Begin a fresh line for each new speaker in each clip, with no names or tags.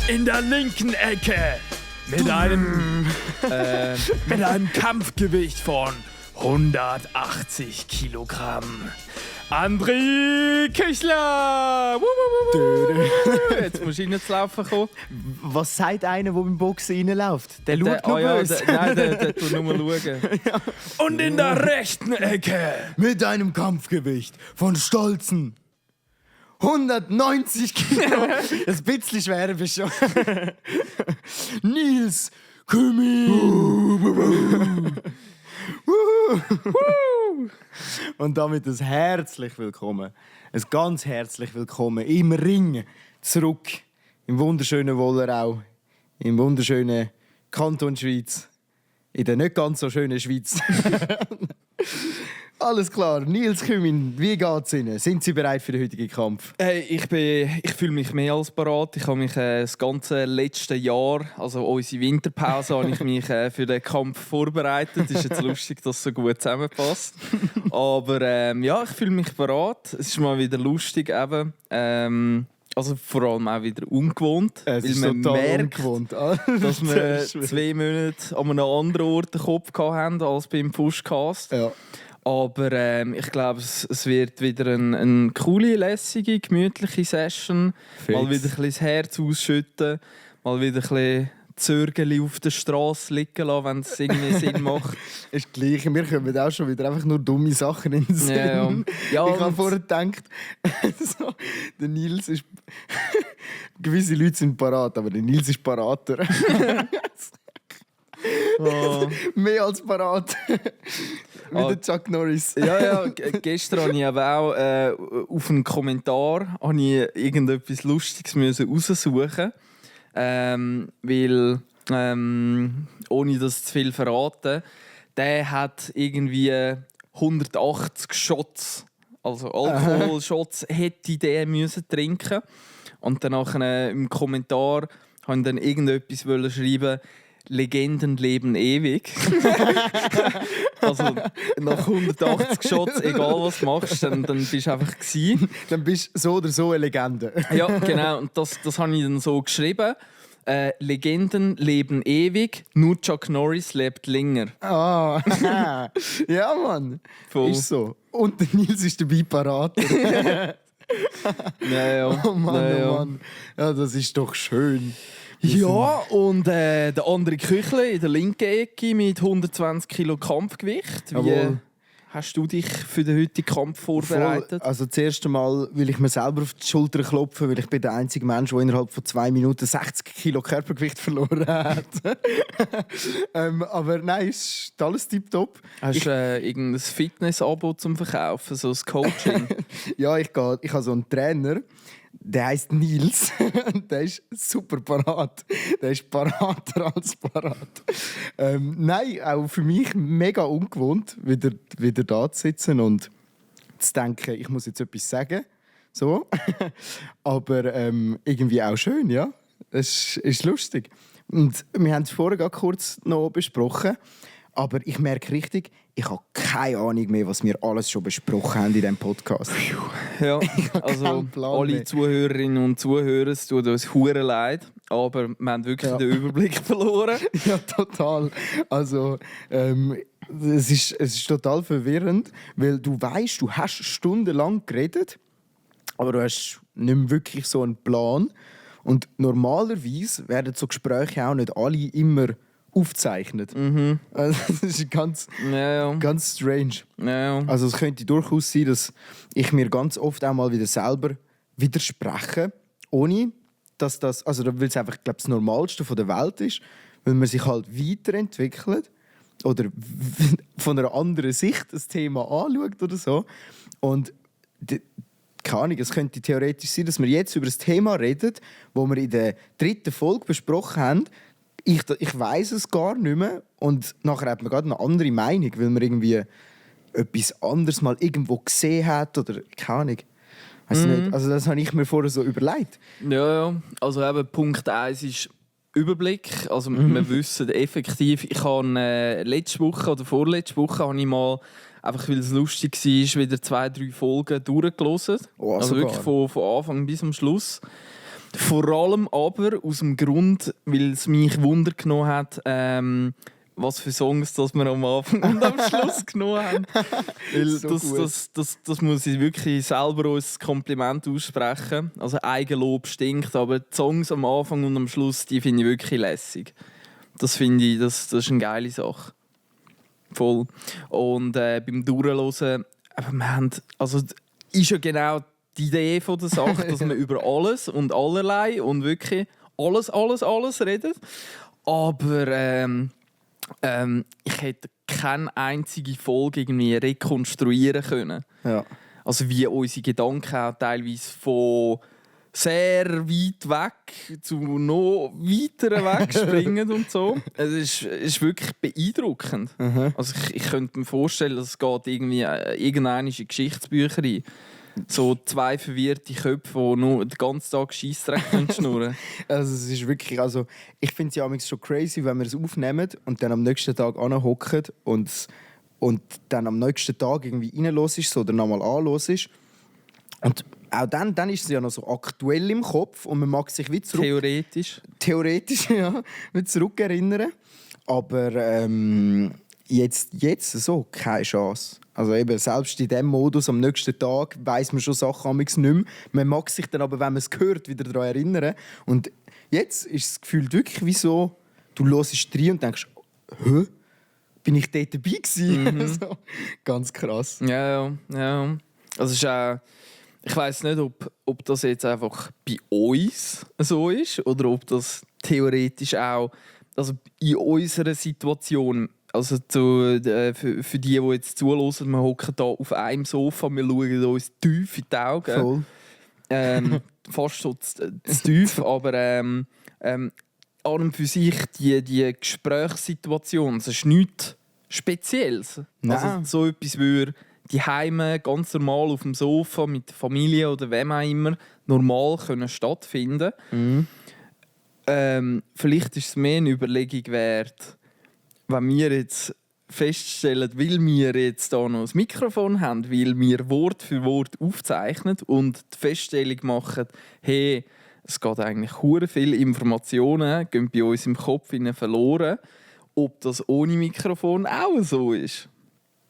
in der linken Ecke mit einem Kampfgewicht von 180 Kilogramm. André Küchler! Jetzt musst du reinlaufen kommen.
Was sagt einer, der beim Boxen reinläuft? Der schaut nur böse.
Der tut nur schauen. Ja. Und in der rechten Ecke
mit einem Kampfgewicht von stolzen 190 Kilo. Das bisschen schwerer bist schon. Nils Kümin. Und damit ein herzlich willkommen, ein ganz herzlich willkommen im Ring zurück im wunderschönen Wollerau, im wunderschönen Kanton Schweiz, in der nicht ganz so schönen Schweiz. Alles klar, Nils Kümin, wie geht's Ihnen? Sind Sie bereit für den heutigen Kampf?
Hey, ich fühle mich mehr als bereit. Ich habe mich das ganze letzte Jahr, also unsere Winterpause, habe ich mich für den Kampf vorbereitet. Ist jetzt lustig, dass es so gut zusammenpasst. Aber ja, ich fühle mich bereit. Es ist mal wieder lustig eben. Also vor allem auch wieder ungewohnt.
Es
weil
ist
man
total
merkt,
ungewohnt.
dass wir 2 Monate an einem anderen Ort den Kopf hatten als beim Fuschcast.
Ja.
Aber ich glaube, es wird wieder eine coole, lässige, gemütliche Session.
Fix.
Mal wieder ein bisschen das Herz ausschütten, mal wieder ein bisschen Zörgeli auf der Straße liegen lassen, wenn es irgendwie Sinn macht.
Ist gleich. Wir kommen auch schon wieder einfach nur dumme Sachen in den Sinn.
Ja. Ja,
ich habe vorher gedacht, so, der Nils ist... Gewisse Leute sind parat, aber der Nils ist parater.
Oh.
Mehr als parat. Wie der Chuck Norris.
Ja, gestern habe ich aber auch auf einen Kommentar irgendetwas Lustiges raussuchen, weil, ohne das zu viel verraten, der hat irgendwie 180 Shots, also Alkoholshots, hätte der müssen trinken. Und dann im Kommentar habe ich dann irgendetwas schreiben, Legenden leben ewig. Also nach 180 Shots, egal was du machst, dann bist du einfach gewesen.
Dann bist du so oder so eine Legende.
Ja, genau. Und das habe ich dann so geschrieben. Legenden leben ewig, nur Chuck Norris lebt länger.
Ah, ja Mann.
Voll.
Ist so. Und der Nils ist dabei parat.
Ja.
Oh Mann,
Ja.
oh Mann. Ja, das ist doch schön.
Ja, und der andere Küchle in der linken Ecke mit 120 Kilo Kampfgewicht. Wie
Jawohl.
hast du dich für den heutigen Kampf vorbereitet?
Also das erste Mal will ich mir selber auf die Schulter klopfen, weil ich bin der einzige Mensch, der innerhalb von 2 Minuten 60 Kilo Körpergewicht verloren hat. Aber nein, es ist alles tipptopp.
Hast du irgendein Fitness-Abo zum Verkaufen, so ein Coaching?
Ja, ich habe so einen Trainer, der heisst Nils. Der ist super parat. Der ist parater als parat. Nein, auch für mich mega ungewohnt, wieder da zu sitzen und zu denken, ich muss jetzt etwas sagen. So. Aber irgendwie auch schön, ja. Es ist lustig. Und wir haben es vorher gerade kurz noch besprochen. Aber ich merke richtig, ich habe keine Ahnung mehr, was wir alles schon besprochen haben in diesem Podcast.
Ja, also alle Zuhörerinnen und Zuhörer, es tut uns hure leid, aber wir haben wirklich den Überblick verloren.
Ja, total. Also, es ist total verwirrend, weil du weißt, du hast stundenlang geredet, aber du hast nicht mehr wirklich so einen Plan. Und normalerweise werden so Gespräche auch nicht alle immer aufzeichnet.
Mhm.
Also, das ist ganz strange.
Ja.
Also es könnte durchaus sein, dass ich mir ganz oft auch mal wieder selber widerspreche, ohne dass das, also weil es einfach, glaube ich, das Normalste der Welt ist, weil man sich halt weiterentwickelt oder von einer anderen Sicht das Thema anschaut oder so. Und keine Ahnung, es könnte theoretisch sein, dass wir jetzt über das Thema reden, wo wir in der 3. Folge besprochen haben. Ich weiss es gar nicht mehr und nachher hat man gerade eine andere Meinung, weil man irgendwie etwas anderes mal irgendwo gesehen hat oder keine Ahnung. Weiss nicht. Also das habe ich mir vorher so überlegt.
Ja. Also eben Punkt 1 ist Überblick. Also wir wissen effektiv, ich habe letzte Woche oder vorletzte Woche habe ich mal, einfach weil es lustig war, wieder 2-3 Folgen durchgelesen.
Oh,
also
sogar.
wirklich von Anfang bis zum Schluss. Vor allem aber aus dem Grund, weil es mich Wunder genommen hat, was für Songs das wir am Anfang und am Schluss genommen haben. Weil
So
das muss ich wirklich selber uns ein Kompliment aussprechen. Also Eigenlob stinkt, aber die Songs am Anfang und am Schluss, die finde ich wirklich lässig. Das finde ich, das ist eine geile Sache. Voll. Und beim Durchhören, wir haben, also ist ja genau die Idee von der Sache, dass man über alles und allerlei und wirklich alles redet. Aber ich hätte keine einzige Folge irgendwie rekonstruieren können.
Ja.
Also wie unsere Gedanken auch teilweise von sehr weit weg zu noch weiter weg springen und so. Es ist wirklich beeindruckend. Also ich könnte mir vorstellen, dass es geht irgendwie irgendeine Geschichtsbücher rein. So 2 verwirrte Köpfe, die nur den ganzen Tag Scheissdreck schnurren.
Also es ist wirklich, also ich finde es ja manchmal schon crazy, wenn wir es aufnehmen und dann am nächsten Tag anhocken und dann am nächsten Tag irgendwie reinlässt so, oder nochmal anlässt. Und auch dann ist es ja noch so aktuell im Kopf und man mag sich wie zurück... Theoretisch, ja, wie zurückerinnern. Aber jetzt so, keine Chance. Also eben, selbst in diesem Modus am nächsten Tag weiss man schon Sachen nicht mehr. Man mag sich dann aber, wenn man es hört, wieder daran erinnern. Und jetzt ist es gefühlt wirklich wie so, du hörst rein und denkst, hä? Bin ich dort dabei gewesen? So, ganz krass.
Ja. Also es ist auch, ich weiss nicht, ob das jetzt einfach bei uns so ist oder ob das theoretisch auch, also in unserer Situation, also für die jetzt zuhören, wir hocken hier auf einem Sofa, wir schauen uns tief in die Augen.
Voll.
Fast so zu tief, aber an und für sich die Gesprächssituation, es ist nichts Spezielles.
Nein.
Also so etwas würde die Heime ganz normal auf dem Sofa mit der Familie oder wem auch immer normal können stattfinden. Vielleicht ist es mehr eine Überlegung wert, wenn wir jetzt feststellen, weil wir jetzt hier noch ein Mikrofon haben, weil wir Wort für Wort aufzeichnen und die Feststellung machen, hey, es geht eigentlich hure viele Informationen, gehen bei uns im Kopf verloren, ob das ohne Mikrofon auch so ist.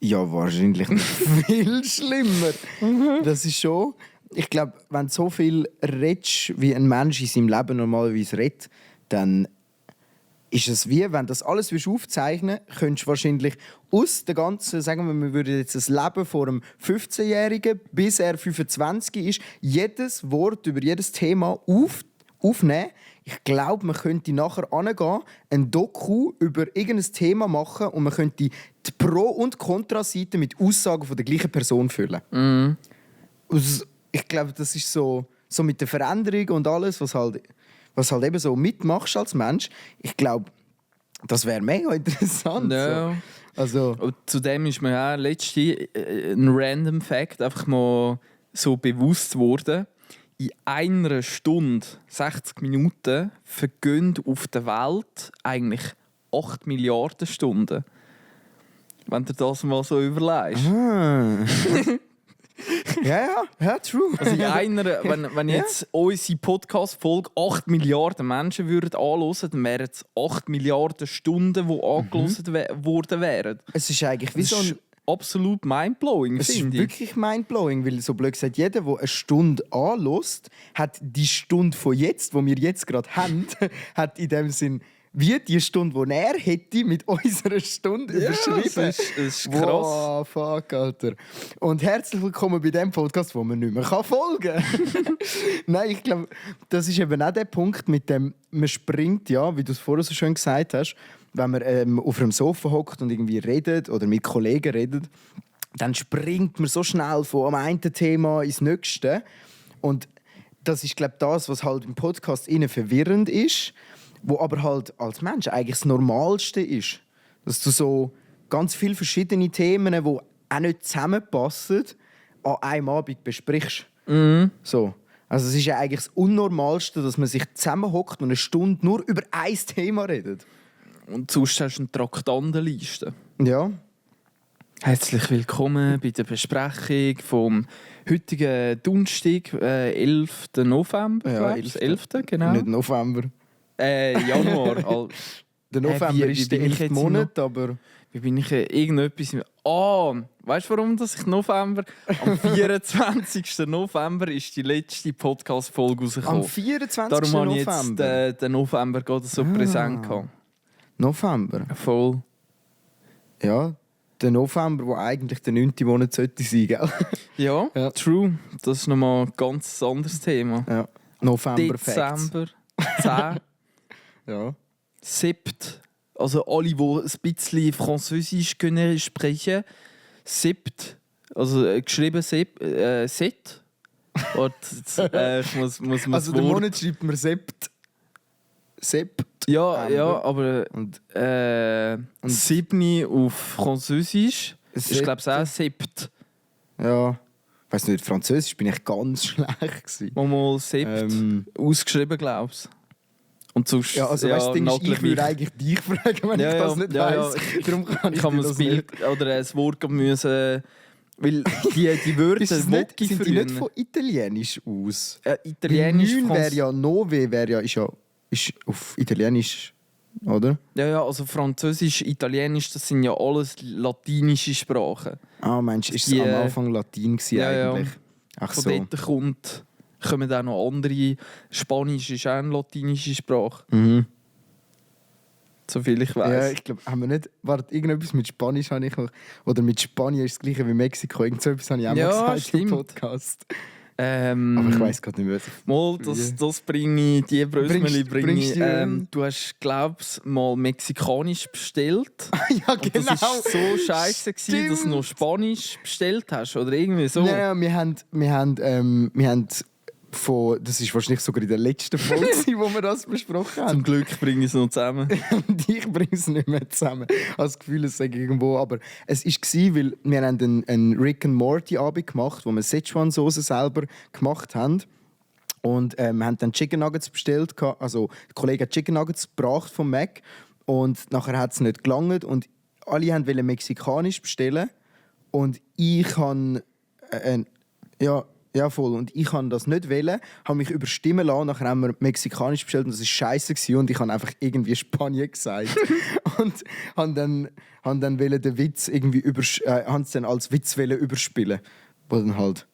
Ja, wahrscheinlich noch viel schlimmer. Das ist schon... Ich glaube, wenn du so viel redest, wie ein Mensch in seinem Leben normalerweise redet, dann ist es wie, wenn du das alles aufzeichnen willst, könntest du wahrscheinlich aus der ganzen, sagen wir würden jetzt das Leben von einem 15-Jährigen, bis er 25 ist, jedes Wort über jedes Thema aufnehmen. Ich glaube, man könnte nachher angehen, ein Doku über irgendein Thema machen und man könnte die Pro- und Kontraseite mit Aussagen von der gleichen Person füllen. Ich glaube, das ist so mit der Veränderung und alles, was halt eben so mitmachst als Mensch. Ich glaube, das wäre mega interessant.
Ja.
So. Also.
Und zudem ist mir auch letztens ein random Fact einfach mal so bewusst worden. In einer Stunde, 60 Minuten, vergehen auf der Welt eigentlich 8 Milliarden Stunden. Wenn du das mal so überlegst.
Ja, true.
Also in einer, wenn jetzt unsere Podcast-Folge 8 Milliarden Menschen würden anhören, dann wären es 8 Milliarden Stunden, die angehört worden wären.
Es ist eigentlich wie so ein...
absolut mindblowing,
Es ist
finde ich.
wirklich mindblowing, weil so blöd gesagt, jeder, der eine Stunde anlässt, hat die Stunde von jetzt, die wir jetzt gerade haben, hat in dem Sinn wie die Stunde, die er hätte, mit unserer Stunde überschrieben.
Das ist krass.
Wow, fuck, Alter. Und herzlich willkommen bei dem Podcast, wo man nicht mehr folgen kann. Nein, ich glaube, das ist eben auch der Punkt, mit dem man springt, ja, wie du es vorher so schön gesagt hast, wenn man auf einem Sofa hockt und irgendwie redet oder mit Kollegen redet, dann springt man so schnell von einem einen Thema ins nächste. Und das ist, glaube ich, das, was halt im Podcast innen verwirrend ist, wo aber halt als Mensch eigentlich das Normalste ist. Dass du so ganz viele verschiedene Themen, die auch nicht zusammenpassen, an einem Abend besprichst. So. Also es ist ja eigentlich das Unnormalste, dass man sich zusammenhockt und eine Stunde nur über ein Thema redet.
Und sonst hast du eine Traktandenliste.
Ja.
Herzlich willkommen bei der Besprechung vom heutigen Donnerstag, 11. November.
Ja,
glaubst du? 11. genau.
Nicht November.
Januar.
Der November
wie
ist der
bin ich
11.
jetzt
Monat, aber...
Wie bin ich irgendetwas... weißt du, warum dass ich November... Am 24. November ist die letzte Podcast-Folge rausgekommen.
Am 24.
Darum habe ich
November?
jetzt den November gerade so präsent gehabt.
November?
Voll.
Ja, der November, der eigentlich der 9. Monat sollte sein, gell?
Ja,
Ja.
true. Das ist nochmal ein ganz anderes Thema.
Ja. November-Facts.
Dezember 10.
Ja.
Sept. Also alle, die ein bisschen Französisch können sprechen. Sept. Also geschrieben Set. Warte, ich muss
Also
das
der
Wort...
Monat schreibt man Sept. Sept.
Ja, aber
Und
Siebni auf Französisch ist, glaube ich, auch Sept.
ja. Ich weiss nicht, Französisch bin ich ganz schlecht gewesen.
Mal Sept ausgeschrieben, glaube ich. Und sonst,
Ja, also weißt du, das Ding ist, ich würde eigentlich dich fragen, wenn
Ja,
ich das
ja,
nicht
ja,
weiss. Darum kann
Ich habe mir
dir
das
das nicht.
Bild oder ein Wort müssen... Weil die Wörter...
Ist es nicht,
Wocki
sind die nicht
früher.
von Italienisch aus?
Italienisch...
Weil 9 wäre ja Nove, ist auf Italienisch, oder?
Ja, also Französisch, Italienisch, das sind ja alles latinische Sprachen.
Ah, meinst du, ist
Die,
es am Anfang Latin gewesen
ja.
eigentlich? Ach
Von
so.
dort kommen auch noch andere. Spanisch ist auch eine latinische Sprache,
Mhm.
soviel ich
Ja,
weiß.
ich glaube, haben wir nicht... Warte, irgendetwas mit Spanisch habe ich noch... Oder mit Spanien ist das gleiche wie Mexiko. Irgend so etwas habe ich auch
Ja,
mal gesagt
stimmt.
im Podcast. Aber ich weiss gerade nicht mehr.
Mal, das bringe ich, die Brösmeli bringe
bringst
ich.
du-
Du hast, glaubst mal mexikanisch bestellt.
Ja,
Und
genau.
das war so scheiße, dass du
Stimmt.
noch Spanisch bestellt hast. Oder irgendwie so.
Ja, wir haben von... Das ist wahrscheinlich sogar in der letzten Folge, wo wir das besprochen haben.
Zum Glück bringe ich es noch zusammen.
Und ich bringe es nicht mehr zusammen. Ich habe das Gefühl, es sei irgendwo. Aber es war, weil wir haben einen Rick and Morty Abend gemacht, wo wir Szechuan-Sauce selber gemacht haben. Und wir haben dann Chicken Nuggets bestellt. Also der Kollege hat Chicken Nuggets gebracht vom Mac. Und nachher hat es nicht gelangt. Und alle wollten mexikanisch bestellen. Und ich habe... Ja, voll. Und ich kann das nicht wählen, habe mich überstimmen lassen. Nachher haben wir mexikanisch bestellt und das war scheiße und ich habe einfach irgendwie Spanien gesagt. Und haben dann den Witz irgendwie haben es dann als Witz überspielen, was dann halt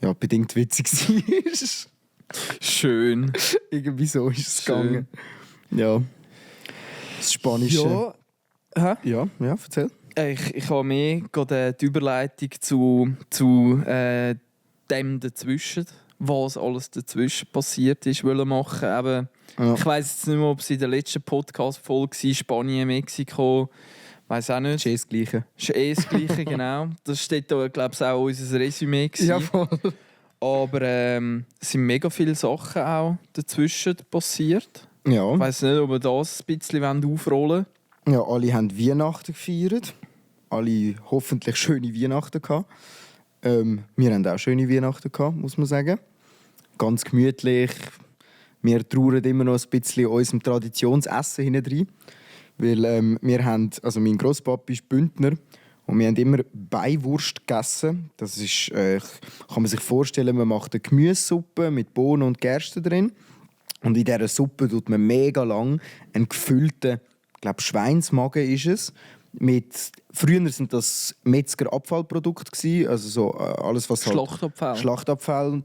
ja, bedingt witzig war.
Schön.
Irgendwie so ist es
Schön.
gegangen. Ja. Das Spanische. Ja, erzähl.
Ich habe mehr gerade die Überleitung zu dem dazwischen, was alles dazwischen passiert ist, wollen machen. Eben,
Ja.
Ich weiss jetzt nicht mehr, ob es in der letzten Podcast-Folge war, Spanien, Mexiko. Weiß auch nicht.
Das Gleiche.
Ist das Gleiche, genau. Das steht da, glaube ich, auch unser Resümee gewesen.
Ja, voll.
Aber es sind mega viele Sachen auch dazwischen passiert.
Ja.
Ich weiss nicht, ob wir das ein bisschen aufrollen wollen.
Ja, alle haben Weihnachten gefeiert. Alle hoffentlich schöne Weihnachten gehabt. Wir haben auch schöne Weihnachten gehabt, muss man sagen. Ganz gemütlich. Wir trauern immer noch ein bisschen unserem Traditionsessen hinein. Weil wir haben, also mein Grosspapi ist Bündner und wir haben immer Beiwurst gegessen. Das ist, kann man sich vorstellen, man macht eine Gemüsesuppe mit Bohnen und Gerste drin. Und in dieser Suppe tut man mega lang einen gefüllten, ich glaube Schweinsmagen ist es. Früher waren das Metzger-Abfallprodukte gewesen, also so alles was halt
Schlachtabfall.
Schlachtabfall.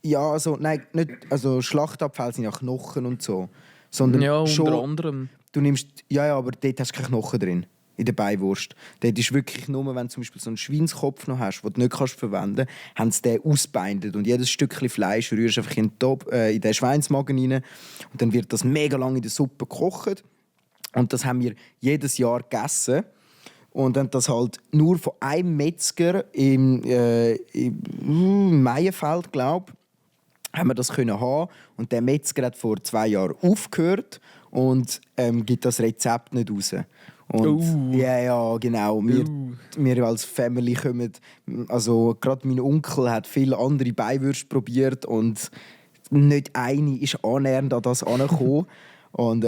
Ja, also nein, nicht, also Schlachtabfall sind ja Knochen und so, sondern
Ja, unter
schon,
anderem.
du nimmst, ja, aber dort hast du keine Knochen drin in der Beiwurst. Dort ist wirklich nur, wenn du zum Beispiel so einen Schweinskopf noch hast, den du nicht verwenden kannst, haben sie den ausbeindet und jedes Stückchen Fleisch rührst du einfach in den Schweinsmagen rein und dann wird das mega lange in der Suppe gekocht. Und das haben wir jedes Jahr gegessen. Und dann das halt nur von einem Metzger im Meienfeld, glaube ich, haben wir das können haben. Und der Metzger hat vor 2 Jahren aufgehört und gibt das Rezept nicht raus. Und ja, genau. Wir als Family kommen, also gerade mein Onkel hat viele andere Beiwürste probiert und nicht eine ist annähernd an das angekommen. Und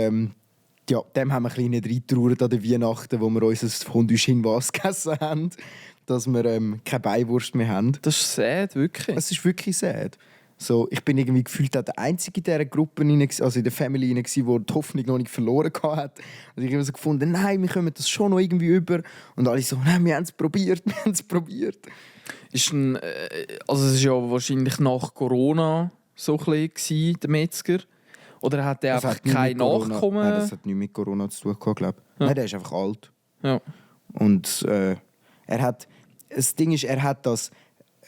ja, dem haben wir ein bisschen reingetrauert an den Weihnachten, wo wir unser Fondue Chinoise gegessen haben. dass wir keine Beiwurst mehr haben.
Das ist sad, wirklich.
Es ist wirklich sad. So, ich bin irgendwie gefühlt auch der Einzige in dieser Gruppe, also in der Family, der die Hoffnung noch nicht verloren hat. Also ich habe immer so gefunden, nein, wir kommen das schon noch irgendwie über. Und alle so, nein, wir haben es probiert, wir haben es probiert.
Also es war ja wahrscheinlich nach Corona so ein bisschen der Metzger. Oder hat der einfach kein Nachkommen?
Nein, das hat nichts mit Corona zu tun gehabt, glaube ich. Ja. Nein, der ist einfach alt.
Ja.
Und das Ding ist, er hat das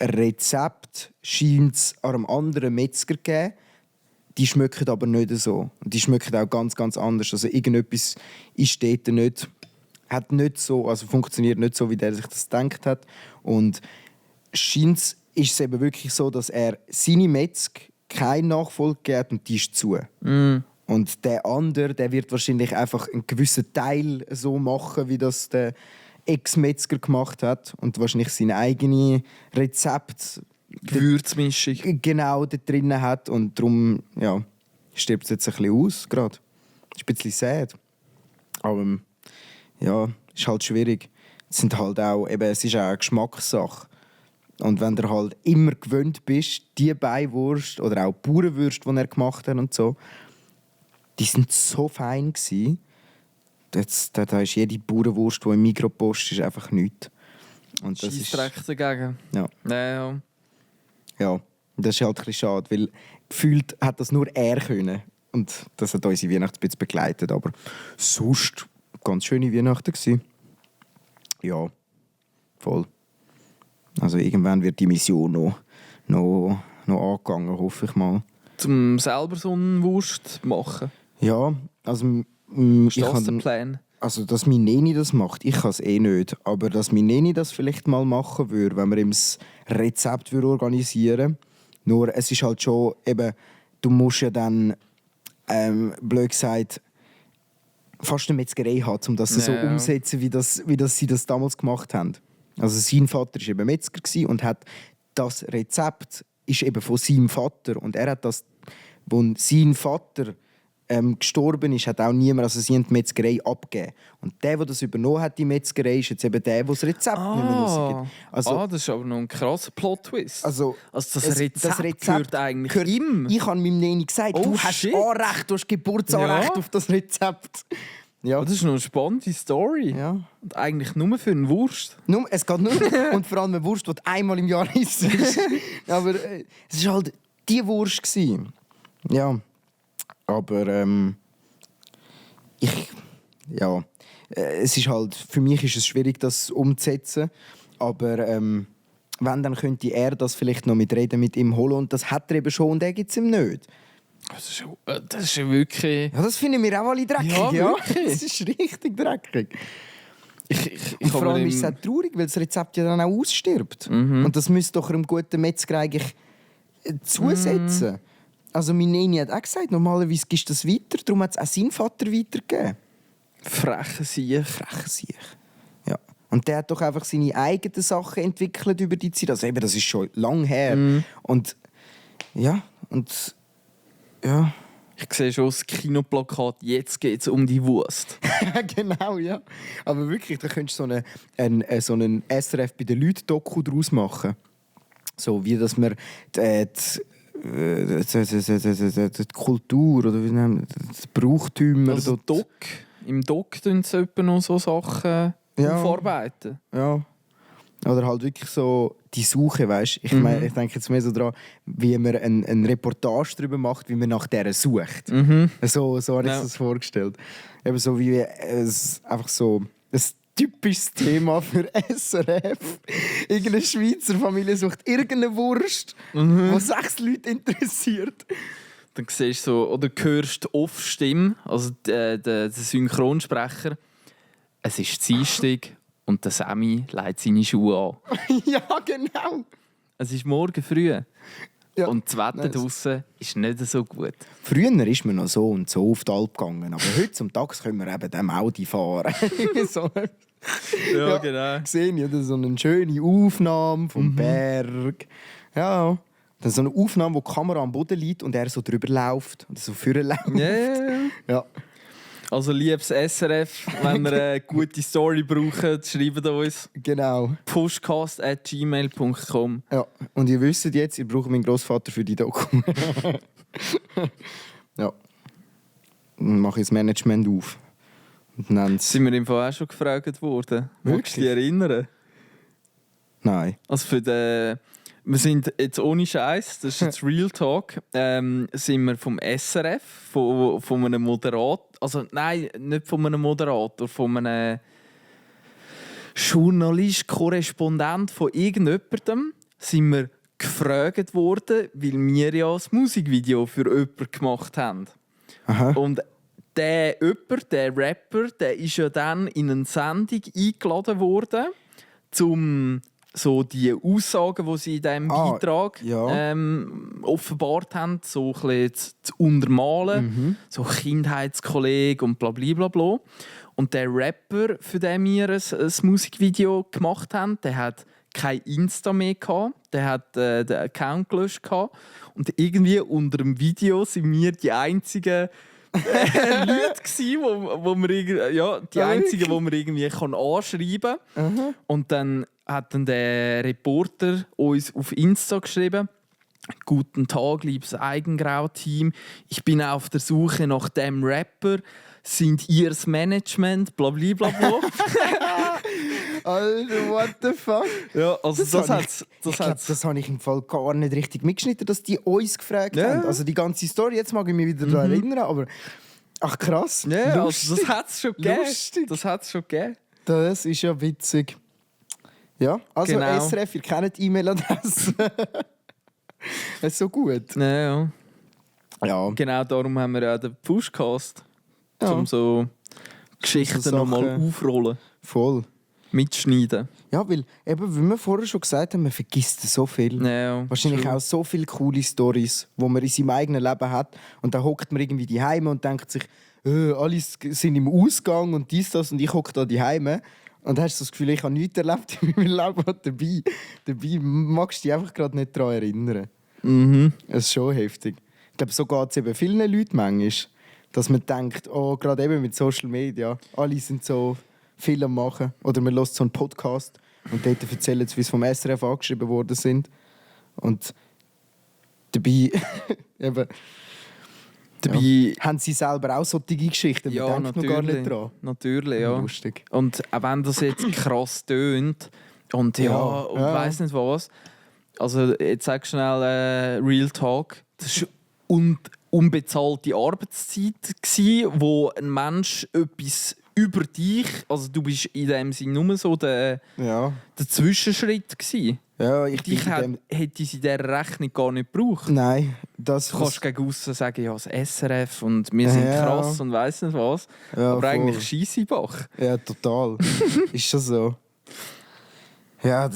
Rezept scheint einem anderen Metzger gegeben. Die schmecken aber nicht so. Die schmecken auch ganz, ganz anders. Also irgendetwas ist dort nicht, hat nicht so, also funktioniert nicht so, wie der sich das gedacht hat. Und scheint ist es eben wirklich so, dass er seine Metzger keine Nachfolge gibt und die ist zu. Und der andere, der wird wahrscheinlich einfach einen gewissen Teil so machen, wie das der Ex-Metzger gemacht hat und wahrscheinlich sein eigenes Rezept,
Gewürzmischung,
genau da drin hat und darum stirbt es jetzt ein bisschen aus gerade. Das ist ein bisschen sad. Aber ja, ist halt schwierig. Es ist halt auch eben, es ist auch eine Geschmackssache. Und wenn du halt immer gewöhnt bist, die Beiwurst oder auch Bauernwürste, die er gemacht hat und so, die sind so fein gewesen. Da ist jede Bauernwurst, die im Mikropost ist, einfach nichts. Und das ist
Scheissdreck dagegen.
Ja.
Ja.
Ja, das ist halt ein bisschen schade, weil gefühlt hat das nur er können. Und das hat unsere Weihnachten ein bisschen begleitet. Aber sonst ganz schöne Weihnachten gewesen. Ja, voll. Also irgendwann wird die Mission noch angegangen, hoffe ich mal.
Zum selber so eine Wurst machen?
Ja, also
Ist das der Plan?
Also, dass meine Neni das macht, ich kann es eh nicht. Aber dass meine Neni das vielleicht mal machen würde, wenn wir ihm das Rezept organisieren würden. Nur, es ist halt schon eben, du musst ja dann, blöd gesagt, fast eine Metzgerei haben, um das so umzusetzen, wie das sie das damals gemacht haben. Also sein Vater war eben Metzger und hat das Rezept ist eben von seinem Vater. Und er hat das, als sein Vater gestorben ist, hat auch niemand, also sie haben die Metzgerei abgegeben. Und der das übernommen hat, die Metzgerei, ist jetzt eben der das Rezept nicht mehr rausgibt. Also,
das ist aber noch ein krasser Plot-Twist.
Also
das Rezept gehört eigentlich ihm.
Ich habe meinem Neni gesagt, du hast Anrecht, du hast Geburtsanrecht auf das Rezept. Ja.
Das ist noch eine spannende Story. Ja. Und eigentlich nur für eine Wurst.
Es geht nur und vor allem eine Wurst, die einmal im Jahr isst. Aber es war halt die Wurst gewesen. Ja. Aber es ist halt, für mich ist es schwierig, das umzusetzen. Aber wenn, dann könnte er das vielleicht noch mit ihm holen. Und das hat er eben schon und der gibt es ihm nicht.
Das ist wirklich...
Ja, das finden wir auch alle dreckig. Ja, das ist richtig dreckig. Und vor allem ist es auch traurig, weil das Rezept ja dann auch ausstirbt. Und das müsste doch einem guten Metzger eigentlich zusetzen. Also meine Neni hat auch gesagt, normalerweise gibst du das weiter, darum hat es auch seinen Vater weitergegeben.
Freche Sieg.
Ja. Und der hat doch einfach seine eigenen Sachen entwickelt über die Zeit. Also eben, das ist schon lang her. Und ja.
Ich sehe schon das Kinoplakat, jetzt geht es um die Wurst.
Genau, ja. Aber wirklich, da könntest du so einen SRF bei den Leuten Doku draus machen. So wie, dass man die Kultur oder wie nennt das Brauchtümer.
Also im Doc tun sie noch so Sachen aufarbeiten.
Ja. Oder halt wirklich so die Suche, weißt? Ich meine, ich denke jetzt mehr so daran, wie man eine Reportage darüber macht, wie man nach der sucht. So habe ich das vorgestellt. Eben so wie einfach so ein typisches Thema für SRF. Irgendeine Schweizer Familie sucht irgendeine Wurst, die 6 Leute interessiert.
Dann siehst du so, oder hörst die Off-Stimme, also der Synchronsprecher. Es ist Dienstag und der Sammy legt seine Schuhe an.
Ja, genau.
Es ist morgen früh.
Ja.
Und das Wetter draussen ist nicht so gut.
Früher ist man noch so und so auf die Alp gegangen, aber heute zum Tag können wir eben dem Audi fahren. So.
Ja, genau.
Gesehen, ja, so eine schöne Aufnahme vom Berg. Ja. Dann so eine Aufnahme, wo die Kamera am Boden liegt und er so drüber läuft und so vorher läuft.
Yeah.
Ja.
Also liebes SRF, wenn ihr eine gute Story braucht, schreibt uns.
Genau.
pushcast@gmail.com.
Ja. Und ihr wisst jetzt, ihr braucht meinen Großvater für die Doku. Ja. Dann mache ich das Management auf. Und nenn's.
Sind wir im Fall auch schon gefragt worden? Magst du dich
Wirklich?
erinnern?
Nein.
Also für den... Wir sind jetzt ohne Scheiß, das ist jetzt Real Talk, sind wir vom SRF, von einem Moderator, also nein, nicht von einem Moderator, von einem Journalist, Korrespondent von irgendjemandem, sind wir gefragt worden, weil wir ja das Musikvideo für jemanden gemacht haben.
Aha.
Und der jemand, der Rapper, der ist ja dann in eine Sendung eingeladen worden, um so die Aussagen, die sie in diesem Beitrag
ja.
offenbart haben, so ein bisschen zu untermalen. So Kindheitskollege und bla bla bla. Und der Rapper, für den wir ein Musikvideo gemacht haben, der hat kein Insta mehr gehabt. Der hat den Account gelöscht gehabt. Und irgendwie unter dem Video sind wir die einzigen Leute gsi, wo man irgendwie anschreiben kann. Und dann hat dann der Reporter uns auf Insta geschrieben: «Guten Tag, liebes Eigengrau-Team. Ich bin auf der Suche nach dem Rapper. Sind ihr das Management?» Blablabla.
Alter, what the fuck?
Ja, also
das habe ich im Fall gar nicht richtig mitgeschnitten, dass die uns gefragt
Ja.
haben. Also die ganze Story, jetzt mag ich mich wieder daran erinnern, aber... Ach krass,
ja,
lustig.
also das hat es schon gegeben.
Lustig.
Das hat's schon gegeben.
Das ist ja witzig. Ja, also
Genau.
SRF, ihr kennt die E-Mail-Adresse. Das ist so gut.
Ja.
Ja.
Genau darum haben wir ja den Pushcast,
Ja.
um so Geschichten
So
nochmal
Sachen.
aufrollen,
Voll.
mitschneiden.
Ja, weil, eben, wie wir vorher schon gesagt haben, man vergisst so viel.
Ja,
Wahrscheinlich
true.
auch so viele coole Storys, die man in seinem eigenen Leben hat. Und dann hockt man irgendwie die Heime und denkt sich, alle sind im Ausgang und dies, das, und ich hocke da die Heime. Und hast so das Gefühl, ich habe nichts erlebt in meinem Leben. Und dabei magst du dich einfach gerade nicht daran erinnern.
Mhm.
Es ist schon heftig. Ich glaube, so geht es eben vielen Leuten manchmal, dass man denkt, oh, gerade eben mit Social Media, alle sind so viel am machen. Oder man hört so einen Podcast und dort erzählen sie, wie sie vom SRF angeschrieben worden sind. Und dabei, eben,
Dabei,
haben sie selber auch solche Geschichten. Man
ja,
denkt noch gar nicht dran.
natürlich, ja.
Lustig.
Und auch wenn das jetzt krass tönt und und weiss nicht was, also jetzt sag schnell Real Talk, das war unbezahlte Arbeitszeit gsi, wo ein Mensch etwas über dich, also du bist in dem Sinne nur so der Zwischenschritt gsi.
Ja, ich
Dich
bin
hätte sie in dieser Rechnung gar nicht gebraucht.
Nein, das...
Du kannst gegen aussen sagen, ja, das SRF und wir sind krass und weiss nicht was.
Ja,
aber
voll.
eigentlich Scheissebach.
Ja, total. Ist schon so. Ja, aber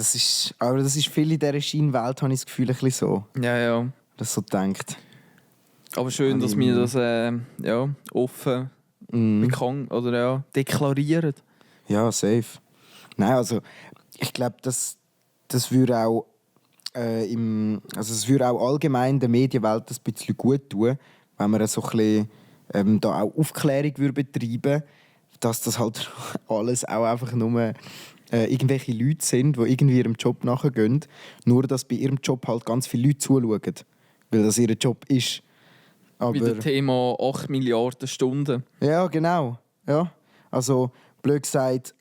das ist viel in dieser Schienenwelt, habe ich das Gefühl, ein bisschen so.
Ja.
Das so denkt.
Aber schön, dass wir das offen bekannt oder deklarieren.
Ja, safe. Nein, also ich glaube, das würde auch es würde auch allgemein der Medienwelt ein bisschen gut tun, wenn man so ein bisschen, da auch Aufklärung würde betreiben, dass das halt alles auch einfach nur irgendwelche Leute sind, die irgendwie ihrem Job nachgehen, nur dass bei ihrem Job halt ganz viele Leute zuschauen, weil das ihr Job ist. Aber
Wie das Thema 8 Milliarden Stunden.
ja, genau. Ja. Also, blöd gesagt,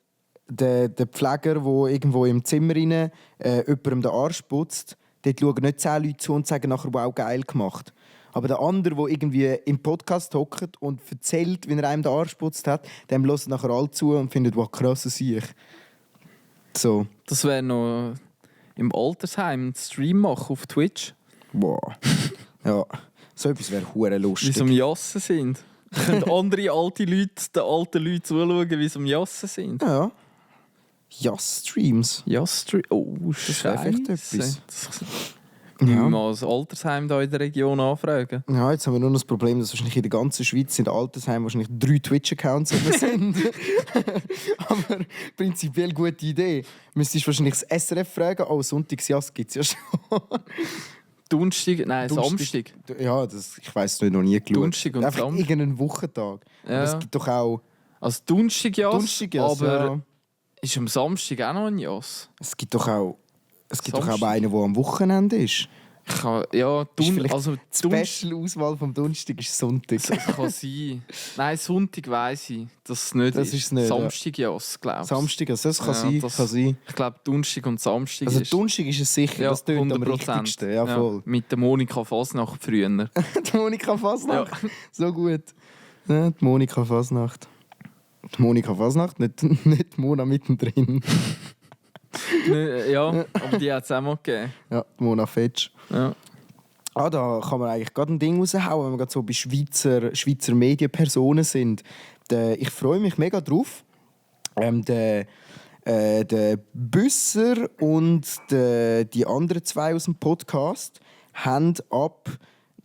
der Pfleger, der irgendwo im Zimmer rein, jemandem den Arsch putzt, dort schauen nicht 10 Leute zu und sagen nachher, wow, geil gemacht. Aber der andere, der irgendwie im Podcast hockt und erzählt, wie er einem den Arsch putzt hat, dem hören nachher alle zu und findet, wow, krass, ich. So.
Das wäre noch im Altersheim einen Stream machen auf Twitch.
Wow. Ja, so etwas wäre hure
Wie
lustig.
sie am Jassen sind. Da können andere alte Leute den alten Leuten zuschauen, wie sie am Jassen sind.
Ja. Ja-Streams.
Jass-Stream. Oh,
Das wäre vielleicht
Scheiße.
etwas.
Wir
Ja.
müssen mal das Altersheim hier in der Region anfragen.
Ja, jetzt haben wir nur noch das Problem, dass wahrscheinlich in der ganzen Schweiz in den Altersheimen wahrscheinlich 3 Twitch-Accounts sind. Aber prinzipiell gute Idee. Müsstest du wahrscheinlich das SRF fragen. Oh, Sonntagsjass gibt es ja schon.
Donnerstag, nein,
Donnerstag.
Samstag.
Ja, ich weiss es noch nie geschaut.
Donnerstag und
Einfach
Samstag.
irgendeinen Wochentag.
Ja.
Aber es gibt doch auch
Also Donnerstag ja,
Donnerstag,
aber
ja.
ist am Samstag auch noch ein Jas?
Es gibt doch auch
Samstag.
einen, der am Wochenende ist.
Ja,
Ist vielleicht
also
Die Special-Auswahl vom Donnerstag ist Sonntag.
Das kann sein. Nein, Sonntag weiss ich, dass es nicht
Das ist es nicht, ja.
Samstag Jas, glaube ich.
Samstag, also das kann
Ja,
sein.
das-
Kann sein.
Ich glaube, Donnerstag und Samstag
Also
ist...
Donnerstag ist es sicher,
Ja,
das tönt am
100%.
richtigsten. Ja, voll.
Mit der Monika Fasnacht früher.
Die Monika Fasnacht. So gut. Ja, die Monika Fasnacht. Die Monika Fasnacht, nicht die Mona mittendrin.
Ja, aber die hat es auch mal gegeben.
Ja, die Mona Fetsch.
Ja.
Da kann man eigentlich gerade ein Ding raushauen, wenn wir gerade so bei Schweizer Medienpersonen sind. Ich freue mich mega drauf. Der Büsser und die anderen zwei aus dem Podcast haben ab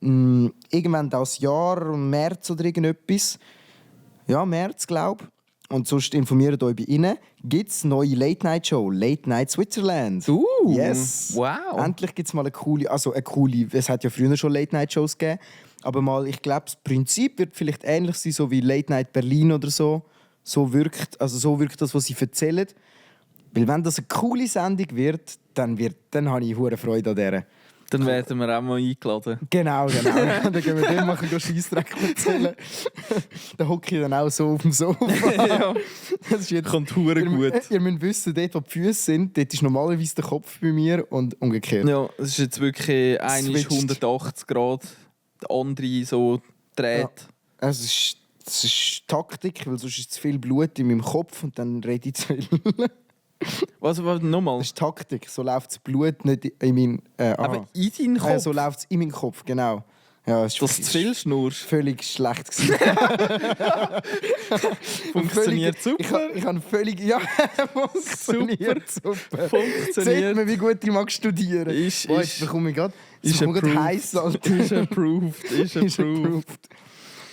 irgendwann das Jahr, März oder irgendetwas, ja, März, glaube ich, und sonst informiert euch bei ihnen, gibt es eine neue Late-Night-Show, Late Night Switzerland. Yes!
Wow!
Endlich gibt es mal eine coole, es hat ja früher schon Late-Night-Shows gegeben, aber mal, ich glaube, das Prinzip wird vielleicht ähnlich sein, so wie Late Night Berlin oder so. So wirkt das, was sie erzählen. Weil wenn das eine coole Sendung wird, dann habe ich hure Freude an der.
Dann werden wir auch mal eingeladen.
Genau. Dann gehen wir dem machen, Scheissdreck erzählen. Dann hocke ich dann auch so auf dem Sofa.
Ja.
Das ist jetzt,
Kommt hure gut.
Ihr müsst wissen, dort wo die Füße sind, dort ist normalerweise der Kopf bei mir und umgekehrt.
Ja, es ist jetzt wirklich eine ist
Switcht.
180 Grad, der andere so dreht.
Ja. Das ist Taktik, weil sonst ist zu viel Blut in meinem Kopf und dann rede ich zu viel.
Was nochmal?
Das ist Taktik. So läuft das Blut nicht in meinen...
Aber in deinen Kopf,
so läuft es in meinen Kopf, genau. Ja, es
dass du zu viel schnurst.
völlig schlecht gewesen.
Funktioniert super.
Ich habe völlig... Ja, funktioniert super. Sieht
Funktioniert.
man, wie gut ich mag studieren.
Ist-
Boah,
ist-
jetzt bekomme ich gerade...
ist
Ich
approved.
heiß, Alter.
Ist approved. Ist
Ist
approved.
approved.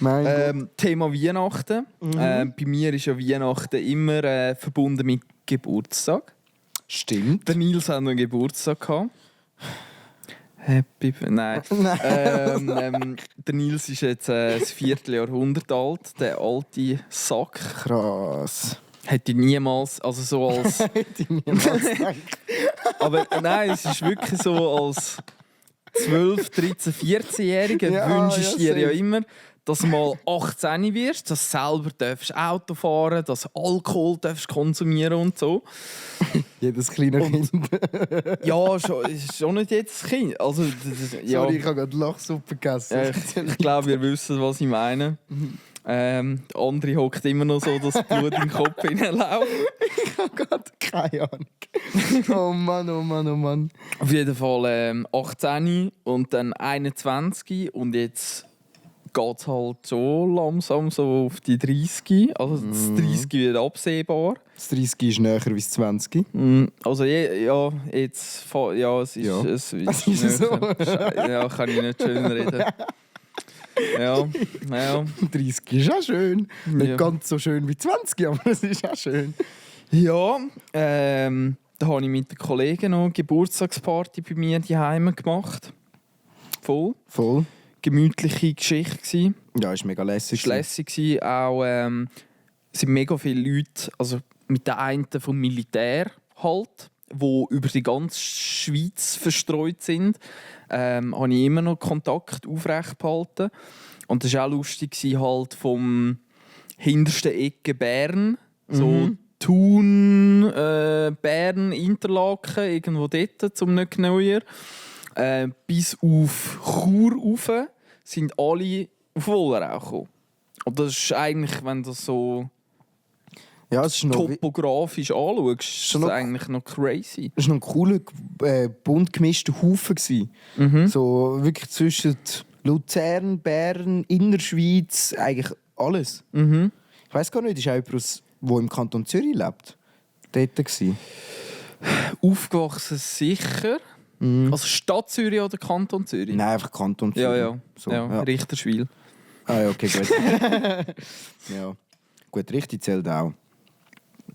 Mein Gott.
Thema Weihnachten. Bei mir ist ja Weihnachten immer verbunden mit Geburtstag.
Stimmt.
Der Nils hat noch einen Geburtstag gehabt. Nein. Der Nils ist jetzt ein Vierteljahrhundert alt. Der alte Sack.
Krass.
Hätte ich niemals, also so als...
Hätte ich niemals gedacht.
Aber nein, es ist wirklich so als 12-, 13-, 14-Jähriger
Ja,
wünschst du
ja,
dir ja
safe.
immer, dass du mal 18 wirst, dass du selber darfst Auto fahren, dass du Alkohol darfst konsumieren und so.
Jedes kleine Kind.
Ja, schon, ist schon nicht jetzt Kind. Also, ja,
Sorry, ich habe gerade Lachsuppe gegessen.
ich glaube, ihr wisst, was ich meine. Der andere hockt immer noch so, dass das Blut in den Kopf hineinläuft.
Ich habe gerade keine Ahnung. Oh Mann, oh Mann, oh Mann.
Auf jeden Fall 18 und dann 21 und jetzt geht es halt so langsam so auf die 30. Also das 30 wird absehbar.
Das 30 ist näher als das 20.
Also ja, jetzt... Ja, es ist...
Ja.
Es
Es ist so.
Ja, kann ich nicht schön reden. Ja.
30 ist auch schön. Nicht
Ja.
ganz so schön wie 20, aber es ist auch schön.
Ja, da habe ich mit den Kollegen noch eine Geburtstagsparty bei mir daheim gemacht. Voll.
Voll.
Gemütliche Geschichte gewesen.
Ja, ist mega lässig.
Es war lässig gewesen. Auch sind mega viele Leute, also mit den einen vom Militär halt, die über die ganze Schweiz verstreut sind, habe ich immer noch Kontakt aufrecht behalten. Und das war auch lustig gewesen, halt vom hintersten Ecke Bern, so Thun, Bern, Interlaken, irgendwo dort, zum nicht genauer, bis auf Chur rauf, sind alle auf Wollerau gekommen. Und das ist eigentlich, wenn du das so
Ja, es ist noch,
topografisch anschaust, ist
Schon
das
noch-
eigentlich noch crazy.
es war noch ein cooler, bunt gemischter Haufen gewesen. So wirklich zwischen Luzern, Bern, Innerschweiz, eigentlich alles. Ich weiss gar nicht, ist auch jemand, der im Kanton Zürich lebt, dort gewesen?
Aufgewachsen sicher. Also Stadt Zürich oder Kanton Zürich?
Nein, einfach Kanton
Ja,
Zürich.
ja.
So,
ja. Richterswil.
Ah ja, okay, gut. Ja. Gut, richtig zählt auch.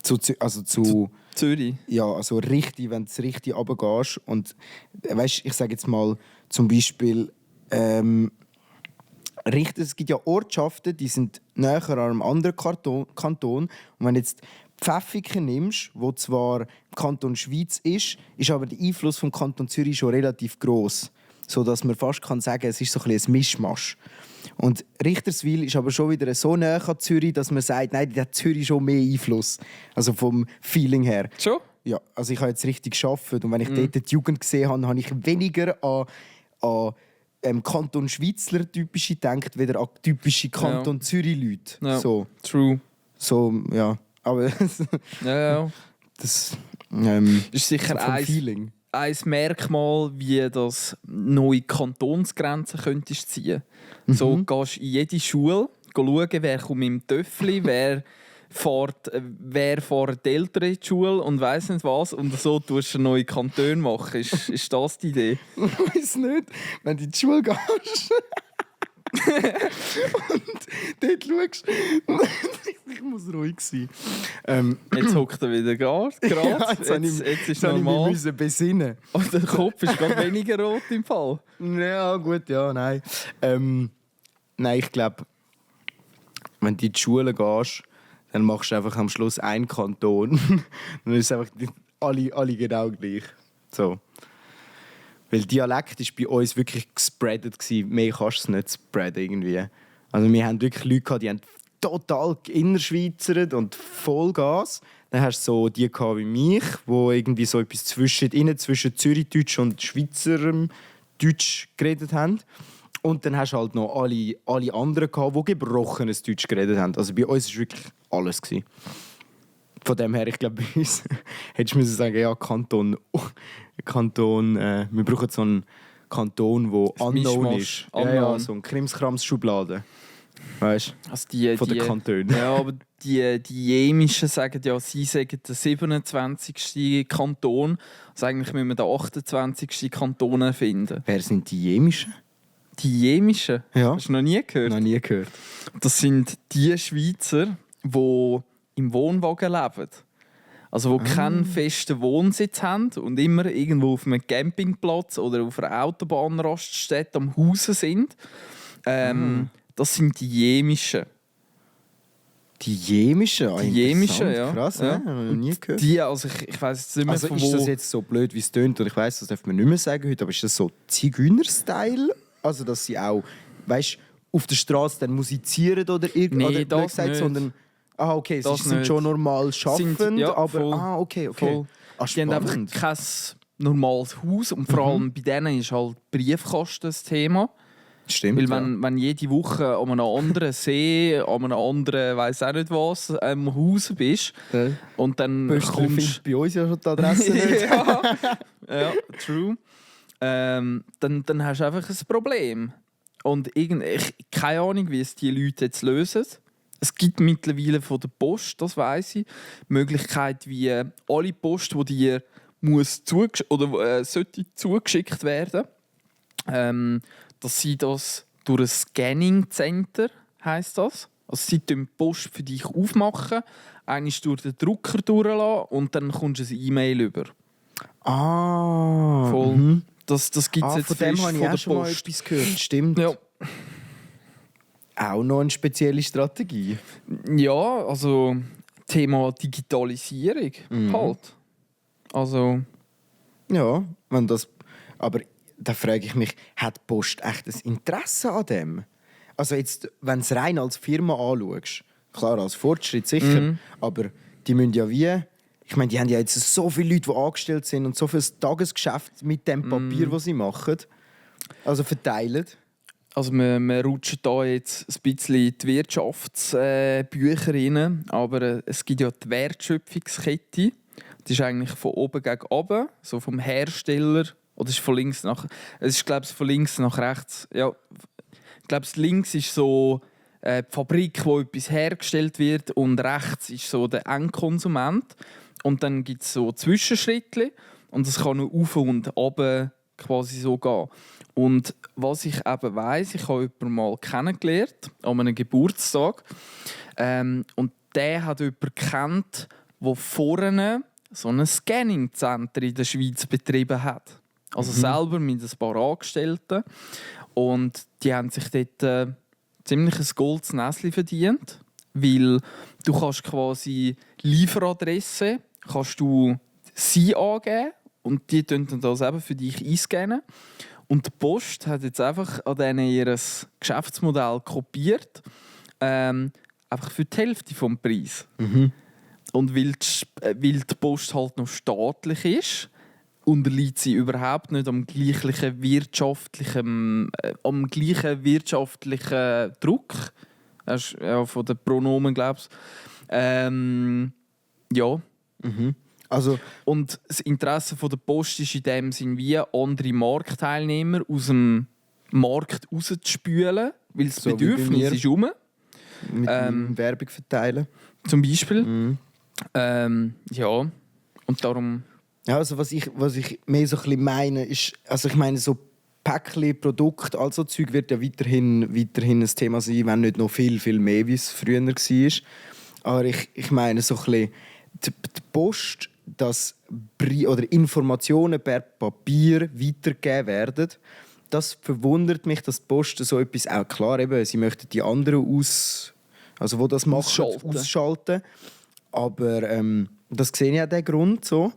Zu
Zürich.
ja, also richtig, wenn du richtig runtergehst und weißt, ich sage jetzt mal, zum Beispiel es gibt ja Ortschaften, die sind näher an einem anderen Kanton. Und wenn du jetzt Pfäffiken nimmst, wo zwar im Kanton Schweiz ist aber der Einfluss vom Kanton Zürich schon relativ gross, so dass man fast kann sagen, es ist so ein bisschen ein Mischmasch. Und Richterswil ist aber schon wieder so nah an Zürich, dass man sagt, nein, die hat Zürich schon mehr Einfluss. Also vom Feeling her.
Schon?
Ja, also ich habe jetzt richtig gearbeitet und wenn ich dort die Jugend gesehen habe, habe ich weniger an Kanton Schweizler typische gedacht, weder an typische Kanton Zürich-Leute.
Ja.
So.
True.
So, ja. Aber
Ja.
das
Ist sicher
vom
ein
Feeling.
Merkmal, wie das neue Kantonsgrenzen könntest ziehen. So gehst du in jede Schule schauen, wer kommt im Töffli, wer fährt die Eltern in die Schule und weiss nicht was. Und so tust du neue Kantone machen. Ist das die Idee?
Ich weiß nicht, wenn du in die Schule gehst und dort schaust. Ich muss ruhig sein.
Jetzt hockt er wieder gerade.
Ja,
Jetzt ist
jetzt habe ich
normal.
mich besinnen.
Und der Kopf ist gerade weniger rot im Fall.
Ja, gut, ja, nein. Nein, ich glaube, wenn du in die Schule gehst, dann machst du einfach am Schluss einen Kanton. Dann ist es einfach alle genau gleich. So. Weil Dialekt war bei uns wirklich gespreadet. Mehr kannst du es nicht spreaden irgendwie. Also wir haben wirklich Leute gehabt, die haben total innerschweizert und Vollgas. Dann hast du so die wie mich, wo irgendwie so etwas zwischen Zürichdeutsch und Schweizer Deutsch geredet haben. Und dann hast du halt noch alle anderen gehabt, die gebrochenes Deutsch geredet haben. Also bei uns war wirklich alles. Von dem her, ich glaube, bei uns hättest du müssen sagen, ja, Kanton, wir brauchen so einen Kanton, der unknown ist. Ja, so eine Krimskrams-Schublade. Weißt du?
Also
von den Kantonen.
Ja, aber die Jemischen sagen ja, sie sagen der 27. Kanton. Also eigentlich müssen wir den 28. Kanton erfinden.
Wer sind die Jemischen?
Die Jemischen?
Ja.
Hast du noch nie gehört?
Noch nie gehört.
Das sind die Schweizer, die im Wohnwagen leben. Also die keinen festen Wohnsitz haben und immer irgendwo auf einem Campingplatz oder auf einer Autobahnraststätte am Hausen sind. Das sind die Jemischen.
Die Jemischen?
Die Jemischen, ja.
Krass,
ja.
Habe ich noch nie gehört.
Die, also ich weiss jetzt nicht mehr
Also
von
ist
wo.
das jetzt so blöd, wie es tönt, und ich weiss, das darf man nicht mehr sagen heute, aber ist das so Zigeuner-Style? Also dass sie auch, weißt, auf der Straße dann musizieren oder irgendwas?
Nee,
oder
das
gesagt,
nicht.
sondern okay, sie
Das
sind
nicht.
schon normal schaffend,
Ja,
aber
voll.
Okay.
Voll. Die haben einfach
Spannend.
kein normales Haus und vor allem bei denen ist halt Briefkasten das Thema.
Stimmt.
Weil wenn jede Woche an einem anderen See, an einem anderen, weiss auch nicht was, Haus bist
ja.
und dann
Böstler
kommst...
findet bei uns ja schon die Adresse nicht.
ja, true. Dann hast du einfach ein Problem. Und keine Ahnung, wie es die Leute jetzt lösen. Es gibt mittlerweile von der Post, das weiss ich, die Möglichkeit, wie alle Post, die dir sollte zugeschickt werden, dass sie das durch ein Scanning-Center, heisst das. Also sie die Post für dich aufmachen, einmal durch den Drucker durchlassen und dann kommst du eine E-Mail über. Voll.
Mhm.
Das gibt es jetzt
von dem
frisch
habe ich
von
auch
der
schon mal
Post.
etwas gehört. Stimmt.
Ja.
Auch noch eine spezielle Strategie.
Ja, also Thema Digitalisierung halt. Also
Ja, wenn das. Aber da frage ich mich, hat die Post echt ein Interesse an dem? Also jetzt, wenn du es rein als Firma anschaust, klar, als Fortschritt sicher, aber die müssen ja wie... Ich meine, die haben ja jetzt so viele Leute, die angestellt sind und so viel Tagesgeschäft mit dem Papier, das sie machen. Also verteilen.
Also wir rutschen da jetzt ein bisschen in die Wirtschaftsbücher rein, aber es gibt ja die Wertschöpfungskette. Die ist eigentlich von oben gegen unten, so vom Hersteller, oder ist von links nach... Es ist, glaube ich, von links nach rechts. Ja, ich glaube, links ist so die Fabrik, wo etwas hergestellt wird, und rechts ist so der Endkonsument. Und dann gibt es so Zwischenschritte und es kann nur auf und runter quasi so gehen. Und was ich eben weiss, ich habe jemanden mal kennengelernt an einem Geburtstag, und der hat jemanden gekannt, der vorne so ein Scanning-Center in der Schweiz betrieben hat. Also selber mit ein paar Angestellten. Und die haben sich dort ziemlich ein goldenes Näschen verdient. Weil du kannst quasi Lieferadresse kannst du sie angeben und die tun dann das eben für dich einscannen. Und die Post hat jetzt einfach an denen ihr Geschäftsmodell kopiert. Einfach für die Hälfte des Preises. Und weil die Post halt noch staatlich ist, unterliegt sie überhaupt nicht am gleichen wirtschaftlichen Druck. Ja, von den Pronomen, glaubst du. Ja.
Also,
und das Interesse der Post ist in dem Sinn, wie andere Marktteilnehmer aus dem Markt rauszuspülen, weil das
So
Bedürfnis ist rum.
mit Werbung verteilen.
Zum Beispiel. Ja. Und darum...
Ja, also was ich mehr so ein bisschen meine, ist, also ich meine, so Päckchen, Produkte, also Zeug wird ja weiterhin ein Thema sein, wenn nicht noch viel, viel mehr, wie es früher war. Aber ich meine so ein bisschen, die Post, dass oder Informationen per Papier weitergegeben werden, das verwundert mich, dass die Post so etwas auch klar eben, sie möchten die anderen also wo das machen, ausschalten. Aber das sehe ich auch den Grund so.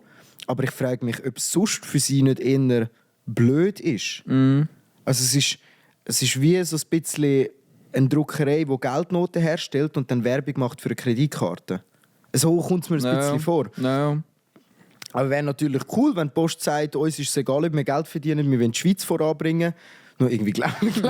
Aber ich frage mich, ob es sonst für sie nicht eher blöd ist. Also es ist wie so ein bisschen eine Druckerei, die Geldnoten herstellt und dann Werbung macht für eine Kreditkarte. So kommt es mir ein bisschen vor.
Ja.
Aber wäre natürlich cool, wenn die Post sagt, uns ist es egal, ob wir Geld verdienen, wir wollen die Schweiz voranbringen. Nur irgendwie glaube ich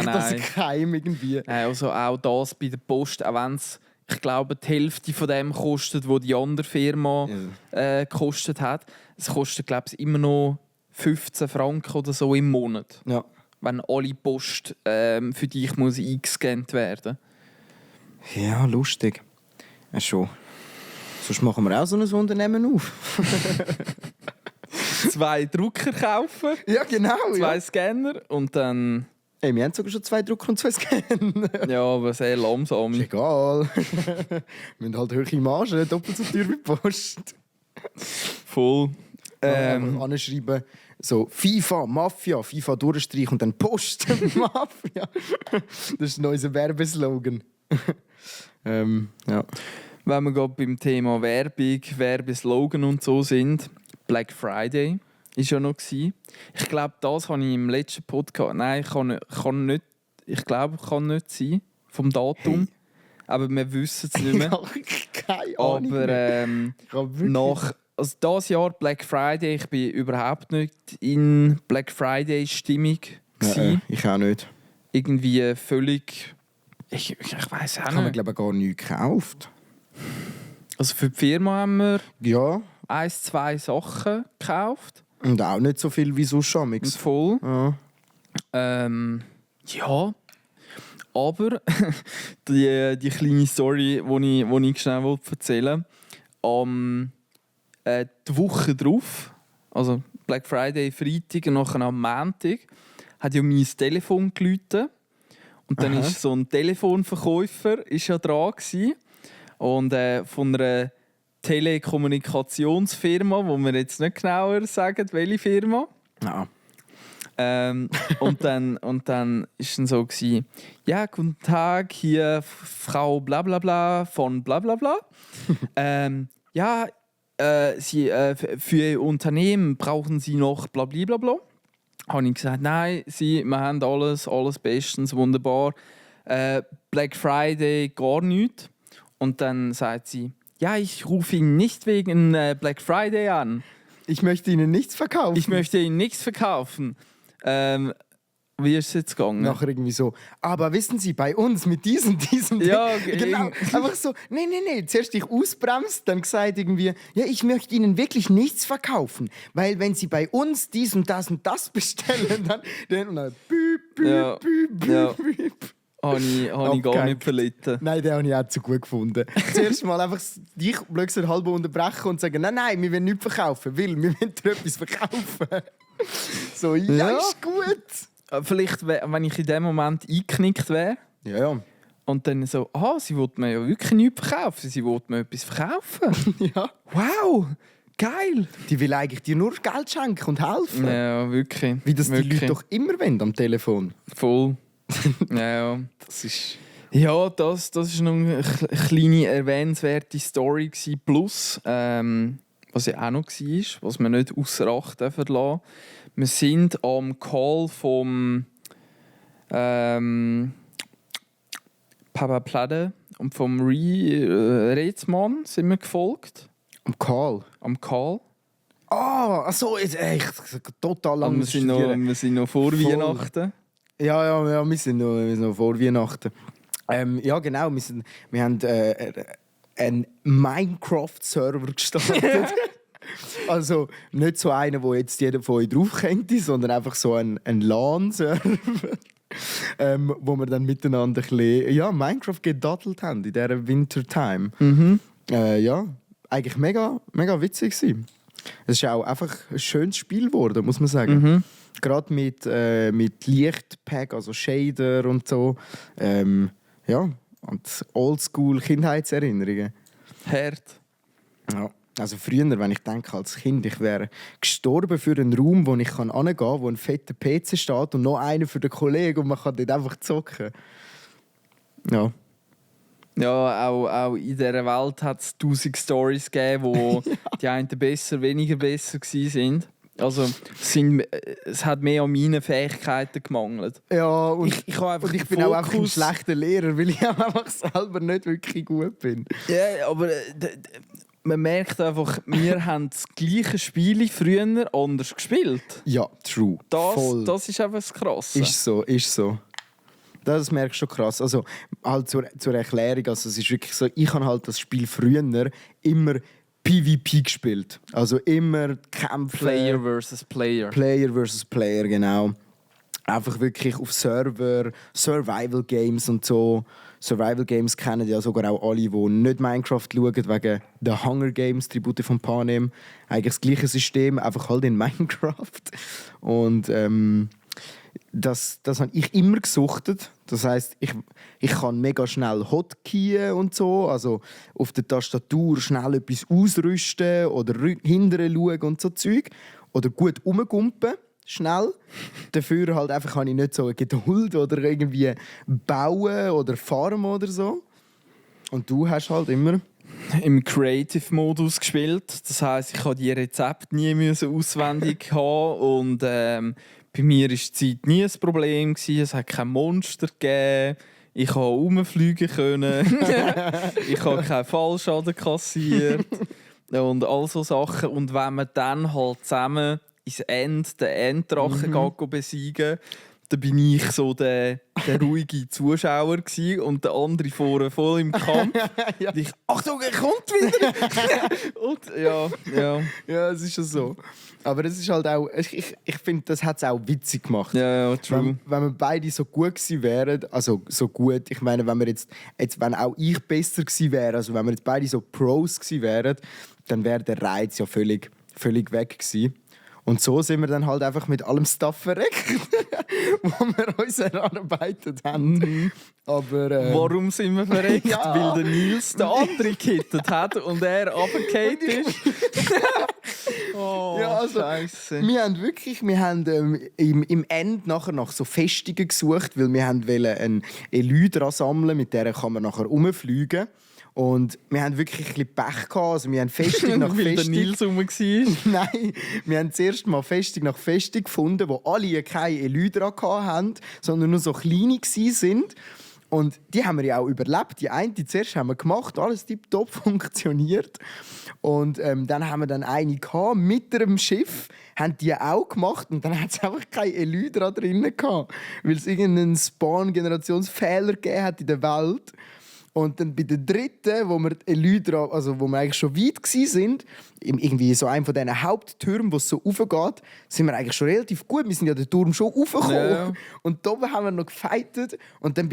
das keinem irgendwie.
Also auch das bei der Post, auch wenn es, ich glaube, die Hälfte von dem kostet, was die andere Firma gekostet hat. Es kostet, glaube ich, immer noch 15 Franken oder so im Monat.
Ja.
Wenn alle Post für dich muss eingescannt werden.
Ja, lustig. Ja, schon. Sonst machen wir auch so ein Unternehmen auf.
2 Drucker kaufen,
Ja, genau.
2 Scanner und dann...
Hey, wir haben sogar schon 2 Drucker und 2 Scanner.
Ja, aber sehr langsam.
Ist egal. Wir haben halt hohe Margen, doppelt so teuer wie Post.
Voll.
Anschreiben, so FIFA, Mafia, FIFA durchstreichen und dann Post, Mafia. Das ist ein neuer Werbeslogan. Ja.
Wenn wir gerade beim Thema Werbung, Werbeslogan und so sind, Black Friday war ja noch. Ich glaube, das habe ich im letzten Podcast... Nein, kann nicht sein, vom Datum.
Hey.
Aber wir wissen es nicht mehr.
Keine Ahnung.
Aber also dieses Jahr Black Friday, ich bin überhaupt nicht in Black Friday-Stimmung.
Ich auch nicht.
Irgendwie völlig... Ich weiss auch
Ich habe mir,
nicht.
glaube ich, gar nichts gekauft.
Also für die Firma haben wir
Ja.
1-2 Sachen gekauft.
Und auch nicht so viel wie sonst schon.
Und voll.
Ja.
Ja. Aber die kleine Story, die ich schnell erzählen wollte, die Woche drauf, also Black Friday, Freitag und nachher am Montag, hat ja mein Telefon geläutet. Und dann ist so ein Telefonverkäufer ist ja dran gewesen. Und von einer Telekommunikationsfirma, wo wir jetzt nicht genauer sagen, welche Firma.
Ja.
Und dann ist es so gewesen, ja, guten Tag, hier Frau Blablabla von Blablabla. Ja, Sie, für Ihr Unternehmen brauchen Sie noch Blablabla. Habe ich gesagt, nein, wir haben alles bestens, wunderbar. Black Friday gar nichts. Und dann sagt sie, ja, ich rufe ihn nicht wegen Black Friday an.
Ich möchte Ihnen nichts verkaufen.
Ich möchte Ihnen nichts verkaufen. Wie ist es jetzt gegangen?
Nachher irgendwie so, aber wissen Sie, bei uns mit diesem
Ja,
genau, einfach so, nee, zuerst dich ausbremst, dann gesagt irgendwie, ja, ich möchte Ihnen wirklich nichts verkaufen, weil wenn Sie bei uns dies und das bestellen, dann büb,
Ja.
büb.
Habe ich gar nicht verlitten.
Nein, den habe ich auch zu gut gefunden. Zuerst mal einfach dich plötzlich halb unterbrechen und sagen, nein, wir wollen nichts verkaufen, weil wir wollen dir etwas verkaufen. So, ja, ist gut.
Vielleicht, wenn ich in dem Moment eingeknickt wäre
Ja.
und dann so, sie wollte mir ja wirklich nichts verkaufen, sie wollte mir etwas verkaufen.
Ja.
Wow, Geil!
Die will eigentlich dir nur Geld schenken und helfen.
Ja, wirklich.
Wie das die
wirklich.
Leute doch immer wollen am Telefon.
Voll. Ja.
Das ist...
Ja, das ist noch eine kleine erwähnenswerte Story gewesen. Plus, was ja auch noch war, was wir nicht ausser Acht lassen dürfen. Wir sind am Call vom Papa Plade und vom Rätsmann sind wir gefolgt.
Am Call.
Am Call.
Achso, jetzt echt total lang.
Und wir sind noch vor
Voll.
Weihnachten.
Ja, wir sind noch vor Weihnachten. Ja, genau. Wir haben einen Minecraft-Server gestartet. Also nicht so einen, wo jetzt jeder von euch drauf kennt, sondern einfach so ein LAN-Server. Wo wir dann miteinander ein bisschen, Minecraft gedattelt haben in dieser Wintertime. Ja, eigentlich mega, mega witzig gewesen. Es ist auch einfach ein schönes Spiel geworden, muss man sagen. Gerade mit Lichtpack, also Shader und so. Ja, und Oldschool-Kindheitserinnerungen.
Hart.
Ja. Also früher, wenn ich denke als Kind, ich wäre gestorben für einen Raum, wo ich hingehen kann, wo ein fetter PC steht und noch einer für den Kollegen und man kann dort einfach zocken. Ja.
Ja, auch in dieser Welt hat es 1000 Stories gegeben, wo die einen besser, weniger besser waren. Also es hat mehr an meinen Fähigkeiten gemangelt.
Ja, und
ich
bin auch einfach ein schlechter Lehrer, weil ich auch einfach selber nicht wirklich gut bin.
Ja, aber man merkt einfach, wir haben das gleiche Spiel früher anders gespielt.
Ja, true.
Das ist einfach das Krasse.
Ist so. Das merkst du schon krass. Also, halt zur Erklärung, also es ist wirklich so, ich habe halt das Spiel früher immer PvP gespielt. Also immer kämpfen.
Player versus Player.
Player versus Player, genau. Einfach wirklich auf Server, Survival Games und so. Survival Games kennen ja sogar auch alle, die nicht Minecraft schauen, wegen der Hunger Games, Tribute von Panem. Eigentlich das gleiche System, einfach halt in Minecraft. Und das habe ich immer gesuchtet. Das heisst, ich kann mega schnell Hotkeyen und so, also auf der Tastatur schnell etwas ausrüsten oder hinterher schauen und so Zeug. Oder gut rumgumpen, schnell. Dafür halt einfach habe ich nicht so eine Geduld oder irgendwie bauen oder farmen oder so. Und du hast halt immer...
im Creative-Modus gespielt. Das heisst, ich musste die Rezepte nie auswendig haben und bei mir war die Zeit nie ein Problem. Es hat kein Monster gegeben. Ich konnte rumfliegen können. Ich habe keinen Fallschaden kassiert. Und all so Sachen. Und wenn man dann halt zusammen den Enddrachen besiegen, dann bin ich so der ruhige Zuschauer gewesen, und der andere vorne voll im Kampf.
Ja.
Und ich, Achtung, er kommt wieder! Und
Ja, es ist schon so. Aber es ist halt auch, ich finde, das hat es auch witzig gemacht.
Ja, true.
Wenn wir beide so gut gewesen wären, also so gut, ich meine, wenn wir jetzt wenn auch ich besser gewesen wäre, also wenn wir jetzt beide so Pros gewesen wären, dann wäre der Reiz ja völlig weg gewesen. Und so sind wir dann halt einfach mit allem Stuff verreckt, wo wir uns erarbeitet haben. Aber,
warum sind wir verreckt?
Ja.
Weil der Nils den anderen gehittet hat und er runtergefallen ist. Oh,
ja, also,
Scheisse.
Wir haben im End nachher nach so Festungen gesucht, weil wir wollten eine Elytra sammeln, mit der kann man nachher rumfliegen. Und wir haben wirklich ein bisschen Pech gehabt. Also wir haben Festung nach
Weil der
Festung.
Nils rum war.
Nein, wir haben zuerst mal Festung nach Festung gefunden, wo alle keine Elytra hatten, sondern nur so kleine waren. Und die haben wir ja auch überlebt. Die eine zuerst haben wir gemacht, alles tiptop funktioniert. Und dann haben wir dann eine gehabt, mit einem Schiff, haben die auch gemacht und dann hat es einfach keine Elytra drin gehabt, weil es irgendeinen Spawn-Generationsfehler gegeben hat in der Welt. Und dann bei der dritten, wo wir Elytra, also wo wir eigentlich schon weit waren, irgendwie so einem von diesen Haupttürmen, wo es so raufgeht, sind wir eigentlich schon relativ gut. Wir sind ja den Turm schon raufgekommen.
Ja.
Und da oben haben wir noch gefightet. Und dann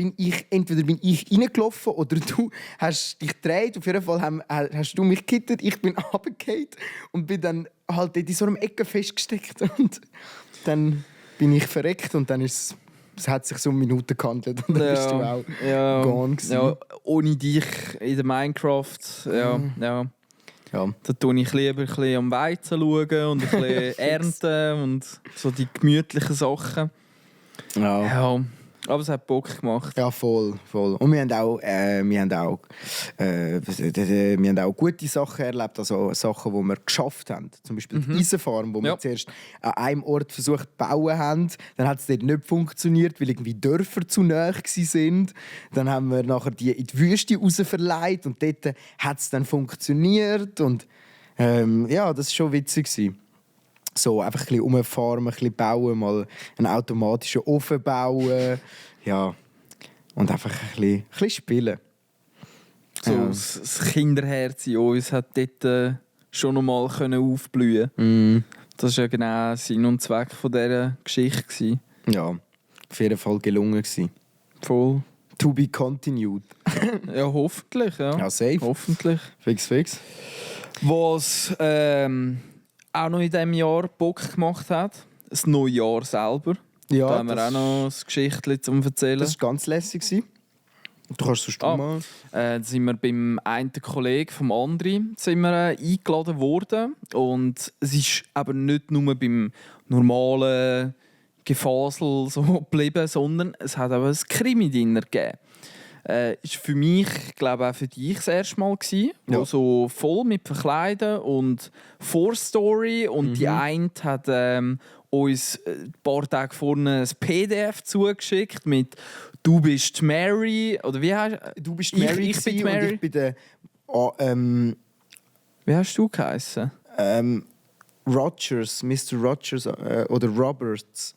entweder bin ich reingelaufen oder du hast dich gedreht. Auf jeden Fall hast du mich gekittet, ich bin runtergefallen und bin dann halt in so einem Ecke festgesteckt. Und dann bin ich verreckt und dann ist es hat sich so um Minuten gehandelt und dann bist du auch gone gewesen.
Ja, ohne dich in der Minecraft. Ja.
Ja.
Da schaue ich lieber ein bisschen am Weizen schauen und ein bisschen ernten und so die gemütlichen Sachen.
Ja.
Ja, aber es hat Bock gemacht.
Ja, voll. Und wir haben auch gute Sachen erlebt, also Sachen, die wir geschafft haben. Zum Beispiel die Eisenfarm, wo wir zuerst an einem Ort versucht zu bauen haben. Dann hat es dort nicht funktioniert, weil irgendwie Dörfer zu nahe waren. Dann haben wir nachher die in die Wüste raus verleiht und dort hat es dann funktioniert. Und ja, das war schon witzig. So einfach ein bisschen rumfahren, ein bisschen bauen, mal einen automatischen Ofen bauen. Ja. Und einfach ein bisschen spielen.
So, das Kinderherz in uns hat dort schon noch mal aufblühen. Das war ja genau Sinn und Zweck von dieser Geschichte gewesen.
Ja, auf jeden Fall gelungen gewesen.
Voll.
To be continued.
Ja, hoffentlich. Ja,
Ja, safe.
Hoffentlich.
Fix.
Was auch noch in diesem Jahr Bock gemacht hat, das neue Jahr selber.
Ja,
Da haben wir auch noch ein Geschichtchen zum Erzählen.
Das war ganz lässig. Du kannst sonst mal.
Da sind wir beim einen Kollegen vom anderen eingeladen worden. Und es ist aber nicht nur beim normalen Gefasel so geblieben, sondern es hat auch ein Krimi-Dinner gegeben. Ist für mich, glaube auch für dich das erste Mal gewesen, wo so voll mit Verkleiden und Vorstory und die eine hat uns ein paar Tage vorne ein PDF zugeschickt mit «Du bist Mary» oder wie heißt
Du bist Mary
ich bin Mary.
und ich bin der
Wie hast du geheißen?
Rogers, Mr. Rogers oder Roberts.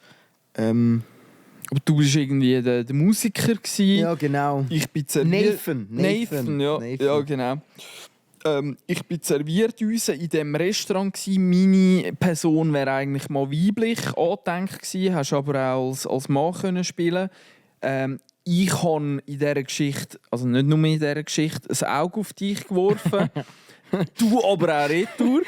Aber du bist irgendwie der Musiker gewesen.
Ja, genau.
Ich bin
Nathan.
Ja, genau. Ich bin serviert uns in diesem Restaurant gewesen. Meine Person wäre eigentlich mal weiblich angedenkt gewesen, hast aber auch als Mann können spielen. Ich habe in dieser Geschichte, also nicht nur in dieser Geschichte, ein Auge auf dich geworfen. Du aber auch retour.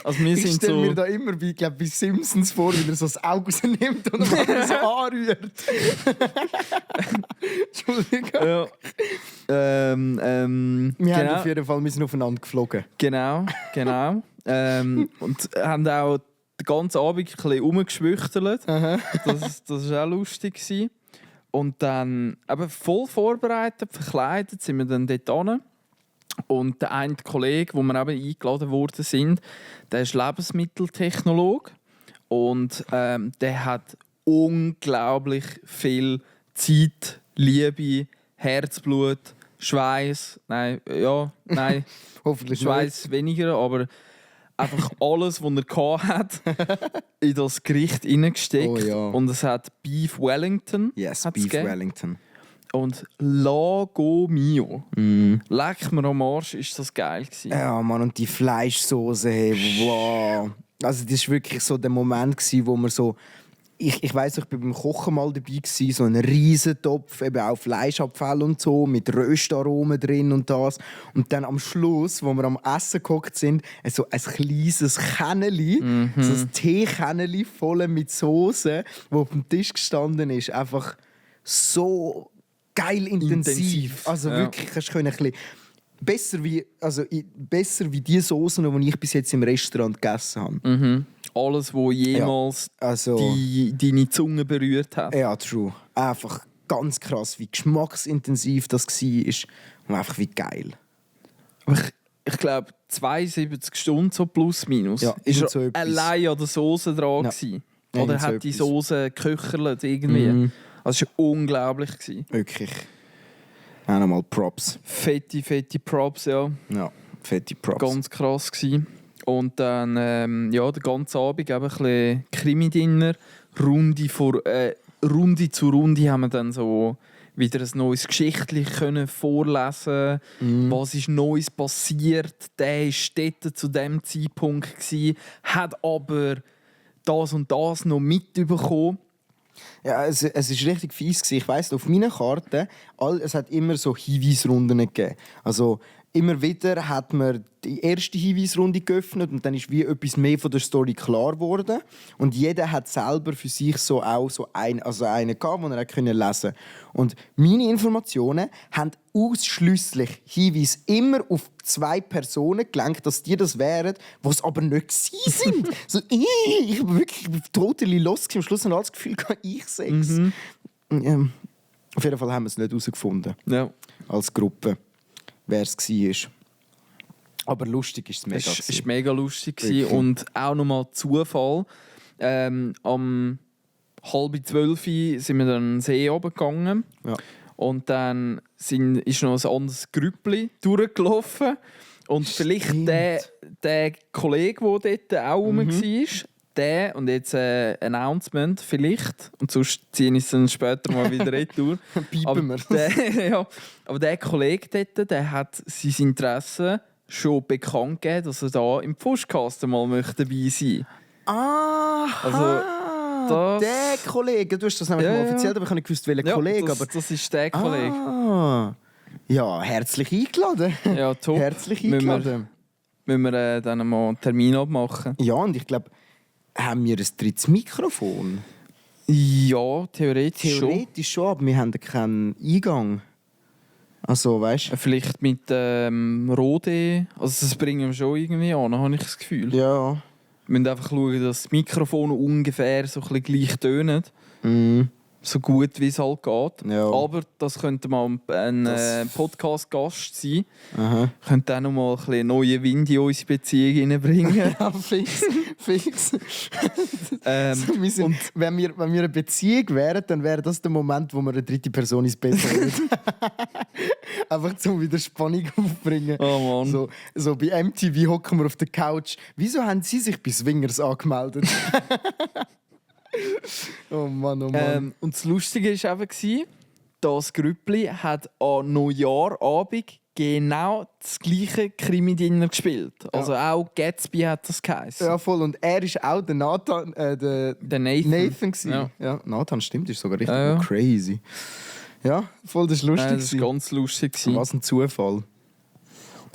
Also
Ich stelle mir da immer bei Simpsons vor, wie er so das Auge rausnimmt und dann so anrührt. Entschuldigung.
Ja.
Wir haben auf jeden Fall aufeinander geflogen.
Genau. Und haben auch den ganzen Abend ein bisschen rumgeschwüchtelt. Das war auch lustig. Und dann, aber voll vorbereitet, verkleidet, sind wir dann dort hin. Und der eine Kollege, wo wir eben eingeladen worden sind, der ist Lebensmitteltechnologe. Und der hat unglaublich viel Zeit, Liebe, Herzblut, Schweiß. Nein.
Hoffentlich
Schweiß weniger, aber einfach alles, was er hat, in das Gericht hineingesteckt.
Oh, ja.
Und es hat Beef Wellington.
Yes, Beef Wellington.
Und Lago Mio. Leck mir am Arsch, ist das geil gewesen.
Ja, Mann, und die Fleischsoße, hey, wow. Also das war wirklich so der Moment, wo man so... Ich weiss, ich war beim Kochen mal dabei, so ein riesen Topf, eben auch Fleischabfall und so, mit Röstaromen drin und das. Und dann am Schluss, wo wir am Essen gehockt sind, so ein kleines Känneli, so ein Teekänneli voll mit Soße, das auf dem Tisch gestanden ist. Einfach so geil intensiv. Also wirklich, hast du ein bisschen besser wie die Soßen, die ich bis jetzt im Restaurant gegessen habe.
Alles, was jemals deine Zunge berührt hat.
Ja, true. Einfach ganz krass, wie geschmacksintensiv das war und einfach wie geil.
Aber ich glaube, 72 Stunden so plus minus ist er
so
allein an der Soße dran gewesen. Oder hat die Soße geköchelt irgendwie. Also es war unglaublich.
Wirklich. Auch nochmal Props.
Fette Props, ja.
Ja, fette Props.
Ganz krass gewesen. Und dann, den ganzen Abend ein bisschen Krimi-Dinner. Runde zu Runde haben wir dann so wieder ein neues Geschichtchen vorlesen können. Was ist Neues passiert? Der war dort zu diesem Zeitpunkt, hat aber das und das noch mitbekommen.
Ja, es war richtig fies. Ich weiss, auf meinen Karten, es hat immer so Hinweisrunden gegeben. Also, immer wieder hat man die erste Hinweisrunde geöffnet und dann ist wie etwas mehr von der Story klar geworden. Und jeder hat selber für sich einen gehabt, den er lesen konnte. Und meine Informationen haben ausschliesslich Hinweise immer auf 2 Personen gelenkt, dass die das wären, die es aber nicht sind. So, ich war wirklich totally lost. Am Schluss hatte ich das Gefühl, ich sechs. Auf jeden Fall haben wir es nicht herausgefunden.
Ja.
Als Gruppe, wer es war. Aber lustig ist es mega.
Es war mega lustig und auch nochmal Zufall. Am 11:30 sind wir dann an den See runtergegangen. Ja. Und dann ist noch ein anderes Grüppli durchgelaufen. Und vielleicht der Kollege, der dort auch rum war, der, und jetzt Announcement vielleicht, und sonst ziehe ich es dann später mal wieder retour.
Piepen wir.
Aber der Kollege dort, der hat sein Interesse schon bekannt gegeben, dass er da im Podcast mal dabei sein möchte.
Also, der Kollege, du hast das nämlich mal erzählt, aber ich habe nicht gewusst, welcher Kollege.
Das ist der Kollege.
Ja, herzlich eingeladen.
Ja, top.
Herzlich eingeladen.
Müssen wir dann mal einen Termin abmachen?
Ja, und ich glaube, haben wir ein drittes Mikrofon?
Ja, theoretisch
schon, aber wir haben keinen Eingang. Also, weißt du?
Vielleicht mit Rode. Also, das bringen wir schon irgendwie an, habe ich das Gefühl.
Ja.
Wir müssen einfach schauen, dass das Mikrofon ungefähr so ein bisschen gleich tönt. So gut wie es halt geht.
Ja.
Aber das könnte mal ein Podcast-Gast sein.
Aha.
Könnte auch noch mal ein bisschen neue Wind in unsere Beziehung reinbringen.
Ja, fix. Wenn wir eine Beziehung wären, dann wäre das der Moment, wo wir eine dritte Person ins Bett holen. Einfach zum wieder Spannung aufbringen.
Oh Mann.
So bei MTV hocken wir auf der Couch. Wieso haben Sie sich bei Swingers angemeldet? Oh Mann.
Und das Lustige war eben, das Grüppli hat an Neujahrabend genau das gleiche Krimi-Dinner gespielt. Also auch Gatsby hat das geheißen.
Ja, voll. Und er war auch der Nathan. Der Nathan. Ja, Nathan, stimmt, ist sogar richtig crazy. Ja, voll, das war lustig.
Das war ganz lustig.
Was ein Zufall.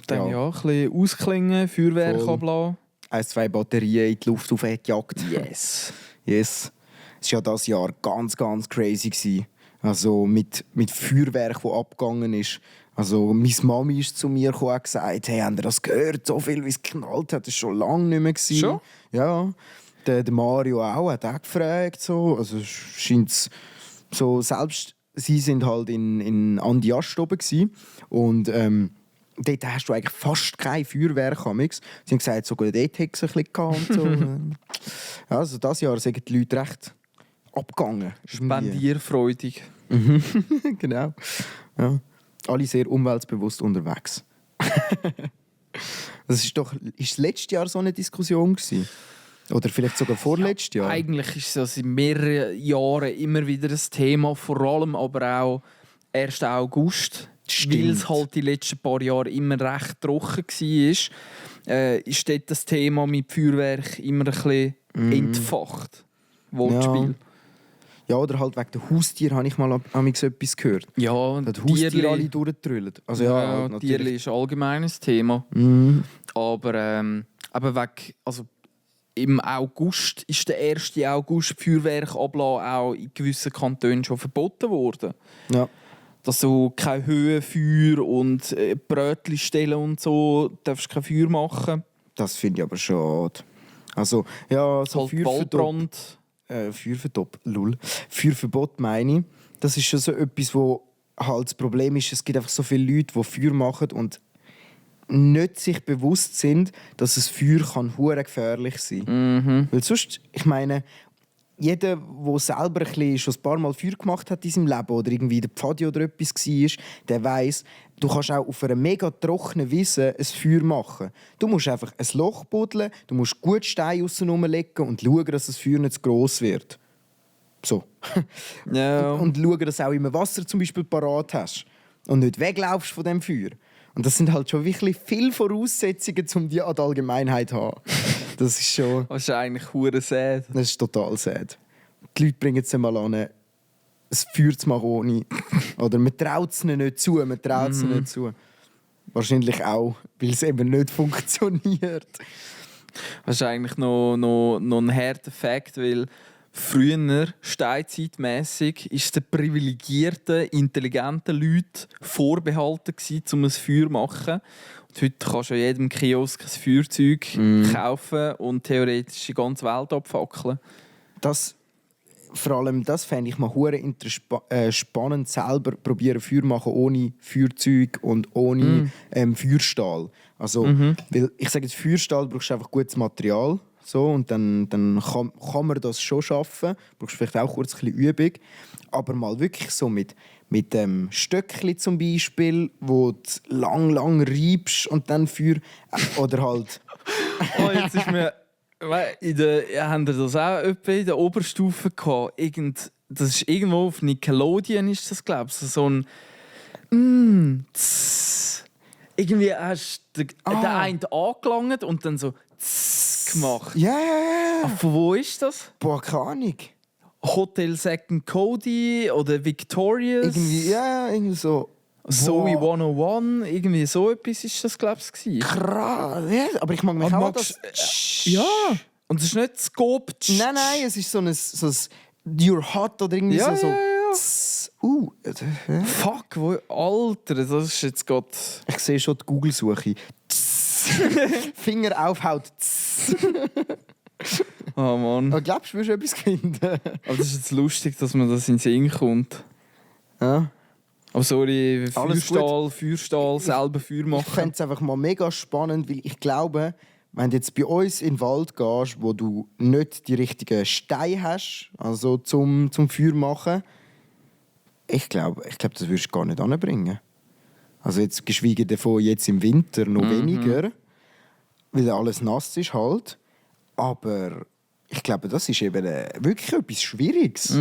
Dann ein bisschen ausklingen, Feuerwerk ablassen.
1-2 Batterien in die Luft aufgejagt.
Yes.
Yes. Es war ja dieses Jahr ganz, ganz crazy. Also mit Feuerwerk, das abgegangen ist. Also meine Mami ist zu mir gekommen und gesagt, hey, habt ihr das gehört? So viel, wie es geknallt hat, das war schon lange nicht mehr.
Schon?
Ja. Der Mario auch, hat auch gefragt. So. Also scheint so, selbst sie sind halt in Andi Ast oben gewesen. Und dort hast du eigentlich fast kein Feuerwerk. Sie haben gesagt, sogar dort hätte es ein bisschen gehabt. Und so. Ja, also dieses Jahr sind die Leute recht abgegangen.
Spendierfreudig.
Genau. Ja. Alle sehr umweltbewusst unterwegs. Ist das letztes Jahr so eine Diskussion gewesen? Oder vielleicht sogar vorletztes Jahr?
Eigentlich ist es in mehreren Jahren immer wieder ein Thema, vor allem aber auch 1. August. Weil es halt die letzten paar Jahre immer recht trocken war, ist dort das Thema mit Feuerwerk immer ein bisschen entfacht. Wortspiel.
Ja, oder halt wegen der Haustiere habe ich mal etwas gehört.
Ja,
die Haustiere alle durchgetrüllen. Also
ja, Tierli ist allgemein ein Thema. Aber im August ist der 1. August Feuerwerkablassen auch in gewissen Kantonen schon verboten worden. Ja. Dass du keine Höhenfeuer und Brötchen stellen und so, darfst kein Feuer machen.
Das finde ich aber schade. Also, ja, so
halt Waldbrand.
Feuerverbot meine ich. Das ist schon so etwas, wo halt das Problem ist, es gibt einfach so viele Leute, die Feuer machen und nicht sich bewusst sind, dass ein Feuer hure gefährlich sein kann. Weil sonst, ich meine, jeder, der selber schon ein paar Mal Feuer gemacht hat in seinem Leben oder irgendwie in der Pfadi oder etwas war, der weiss, du kannst auch auf einer mega trockenen Wiese ein Feuer machen. Du musst einfach ein Loch buddeln, du musst gut Steine aussen rumlegen und schauen, dass das Feuer nicht zu gross wird. So.
Ja.
Und schauen, dass du auch im Wasser zum Beispiel parat hast und nicht weglaufst von dem Feuer. Und das sind halt schon wirklich viele Voraussetzungen, um die an die Allgemeinheit zu haben. Das ist schon...
Das ist eigentlich hure sad.
Das ist total sad. Die Leute bringen es mal an, ein Feuer zu machen ohne. Oder man traut es ihnen nicht zu. Wahrscheinlich auch, weil es eben nicht funktioniert.
Das ist eigentlich noch ein harter Fakt, weil früher, steinzeitmässig, ist es den privilegierten, intelligenten Leuten vorbehalten gewesen, um ein Feuer zu machen. Und heute kannst du an jedem Kiosk ein Feuerzeug kaufen und theoretisch die ganze Welt abfackeln.
Vor allem das fände ich mal hure spannend, selber probieren Feuer machen ohne Feuerzeug und ohne Feuerstahl. Also, weil ich sage jetzt, Feuerstahl brauchst du einfach gutes Material. So, und dann kann man das schon schaffen. Du brauchst vielleicht auch kurz ein bisschen Übung. Aber mal wirklich so mit Stöckli zum Beispiel, wo du lang reibst und dann Feuer... oder halt...
Oh, jetzt ist mir... Haben ihr das auch etwa in der Oberstufe gehabt? Das ist irgendwo auf Nickelodeon, ist das, glaube ich. So ein irgendwie hast du den einen angelangt und dann so gemacht.
Ja.
Von wo ist das?
Boah, keine Ahnung.
Hotel Second Cody oder Victorious?
Irgendwie so.
Zoe 101, irgendwie so etwas ist das, glaube ich.
Krass, ja, aber ich mag mich auch das...
Ja, und es ist nicht Scope.
Nein, es ist so ein You're Hot oder irgendwie
ja,
so.
Ja. Fuck, Alter, das ist jetzt gerade...
Ich sehe schon die Google-Suche. Finger aufhaut.
Oh Mann.
Aber glaubst du, wirst du etwas finden?
Aber das ist jetzt lustig, dass man das in den Sinn kommt.
Ja.
Aber sorry, Feuerstahl, selber Feuer machen.
Ich fände es einfach mal mega spannend, weil ich glaube, wenn du jetzt bei uns in den Wald gehst, wo du nicht die richtigen Steine hast, also zum Feuer machen, ich glaube, das würdest du gar nicht anbringen. Also jetzt geschweige davon jetzt im Winter noch weniger, weil alles nass ist halt. Aber ich glaube, das ist eben wirklich etwas Schwieriges.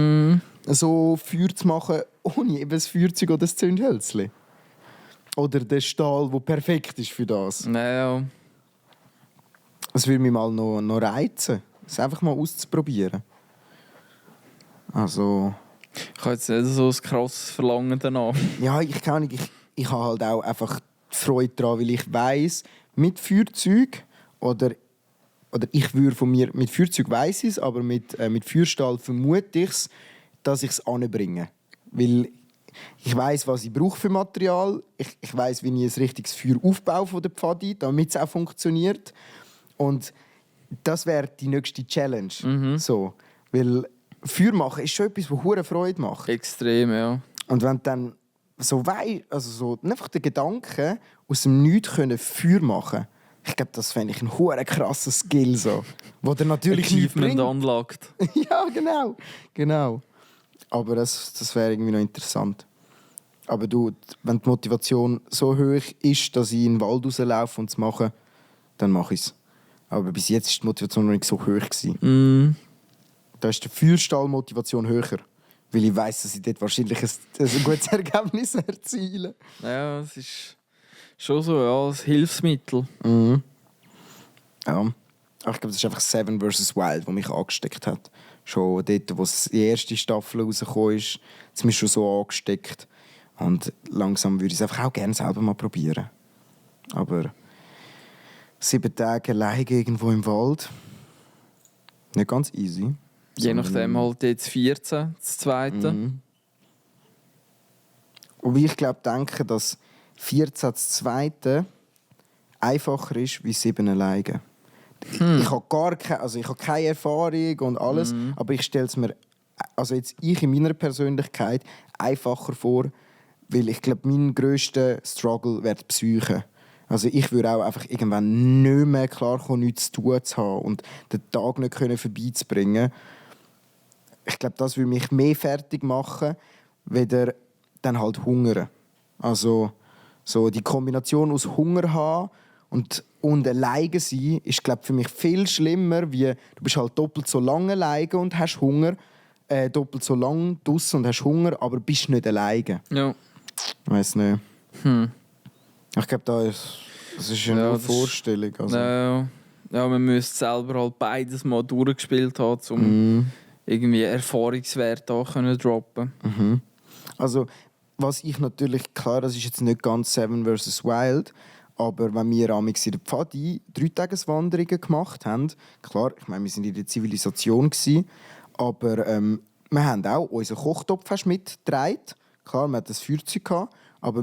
So Feuer zu machen ohne eben das Feuerzeug oder das Zündhölzchen. Oder der Stahl, der perfekt ist für das.
Naja.
Das würde mich mal noch reizen, es einfach mal auszuprobieren. Also...
Ich habe jetzt nicht so ein krasses Verlangen danach.
Ja, ich habe halt auch einfach die Freude daran, weil ich weiss, mit Feuerzeug oder ich würde von mir, mit Feuerzeug weiss ich es, aber mit Feuerstahl vermute ich es, dass ich es anbringe. Weil ich weiss, was ich brauche für Material. Ich weiss, wie ich ein richtiges Feuer aufbaue von der Pfadi, damit es auch funktioniert. Und das wäre die nächste Challenge. So, weil Feuer machen ist schon etwas, das hure Freude macht.
Extrem, ja.
Und wenn du dann so einfach der Gedanke, aus dem Nichts Feuer machen, ich glaube, das fände ich ein hure krasser Skill, so, wo der natürlich nicht bringt.
Unlocked.
Ja, genau. Aber das wäre irgendwie noch interessant. Aber wenn die Motivation so hoch ist, dass ich in den Wald rauslaufe und es mache, dann mache ich es. Aber bis jetzt war die Motivation noch nicht so hoch gewesen. Da ist die Feuerstahl-Motivation höher. Weil ich weiss, dass ich dort wahrscheinlich ein gutes Ergebnis erziele.
Ja, es ist schon so, ja, ein Hilfsmittel.
Ja. Aber ich glaube, das ist einfach Seven vs. Wild, das mich angesteckt hat. Schon dort, wo die erste Staffel rausgekommen ist, hat es mich schon so angesteckt. Und langsam würde ich es einfach auch gerne selber mal probieren. Aber 7 Tage alleine irgendwo im Wald, nicht ganz easy.
Je nachdem halt jetzt 14, das zweite.
Und ich denke, dass 14 das zweite einfacher ist wie 7 alleine. Ich habe keine Erfahrung und alles, aber ich stelle es mir, also jetzt ich in meiner Persönlichkeit, einfacher vor, weil ich glaube, mein grösster Struggle wäre die Psyche. Also ich würde auch einfach irgendwann nicht mehr klarkommen, nichts zu tun zu haben und den Tag nicht vorbeizubringen. Ich glaube, das würde mich mehr fertig machen, weder dann halt hungern. Also so die Kombination aus Hunger haben und alleine sein ist, glaube für mich viel schlimmer, wie du bist halt doppelt so lange alleine und hast Hunger, doppelt so lange draussen und hast Hunger, aber bist nicht alleine.
Ja.
Ich weiss nicht. Ich glaube, das ist eine Vorstellung. Also.
Ja, man müsste selber halt beides mal durchgespielt haben, um irgendwie Erfahrungswerte da können droppen.
Also, was ich natürlich, klar, das ist jetzt nicht ganz Seven vs. Wild, aber wenn wir amigs in der Pfadi 3-Tages-Wanderungen gemacht haben, klar, ich meine, wir sind in der Zivilisation gewesen, aber wir haben auch unseren Kochtopf mitgetragen. Klar, wir hatten das Feuerzeug gehabt, aber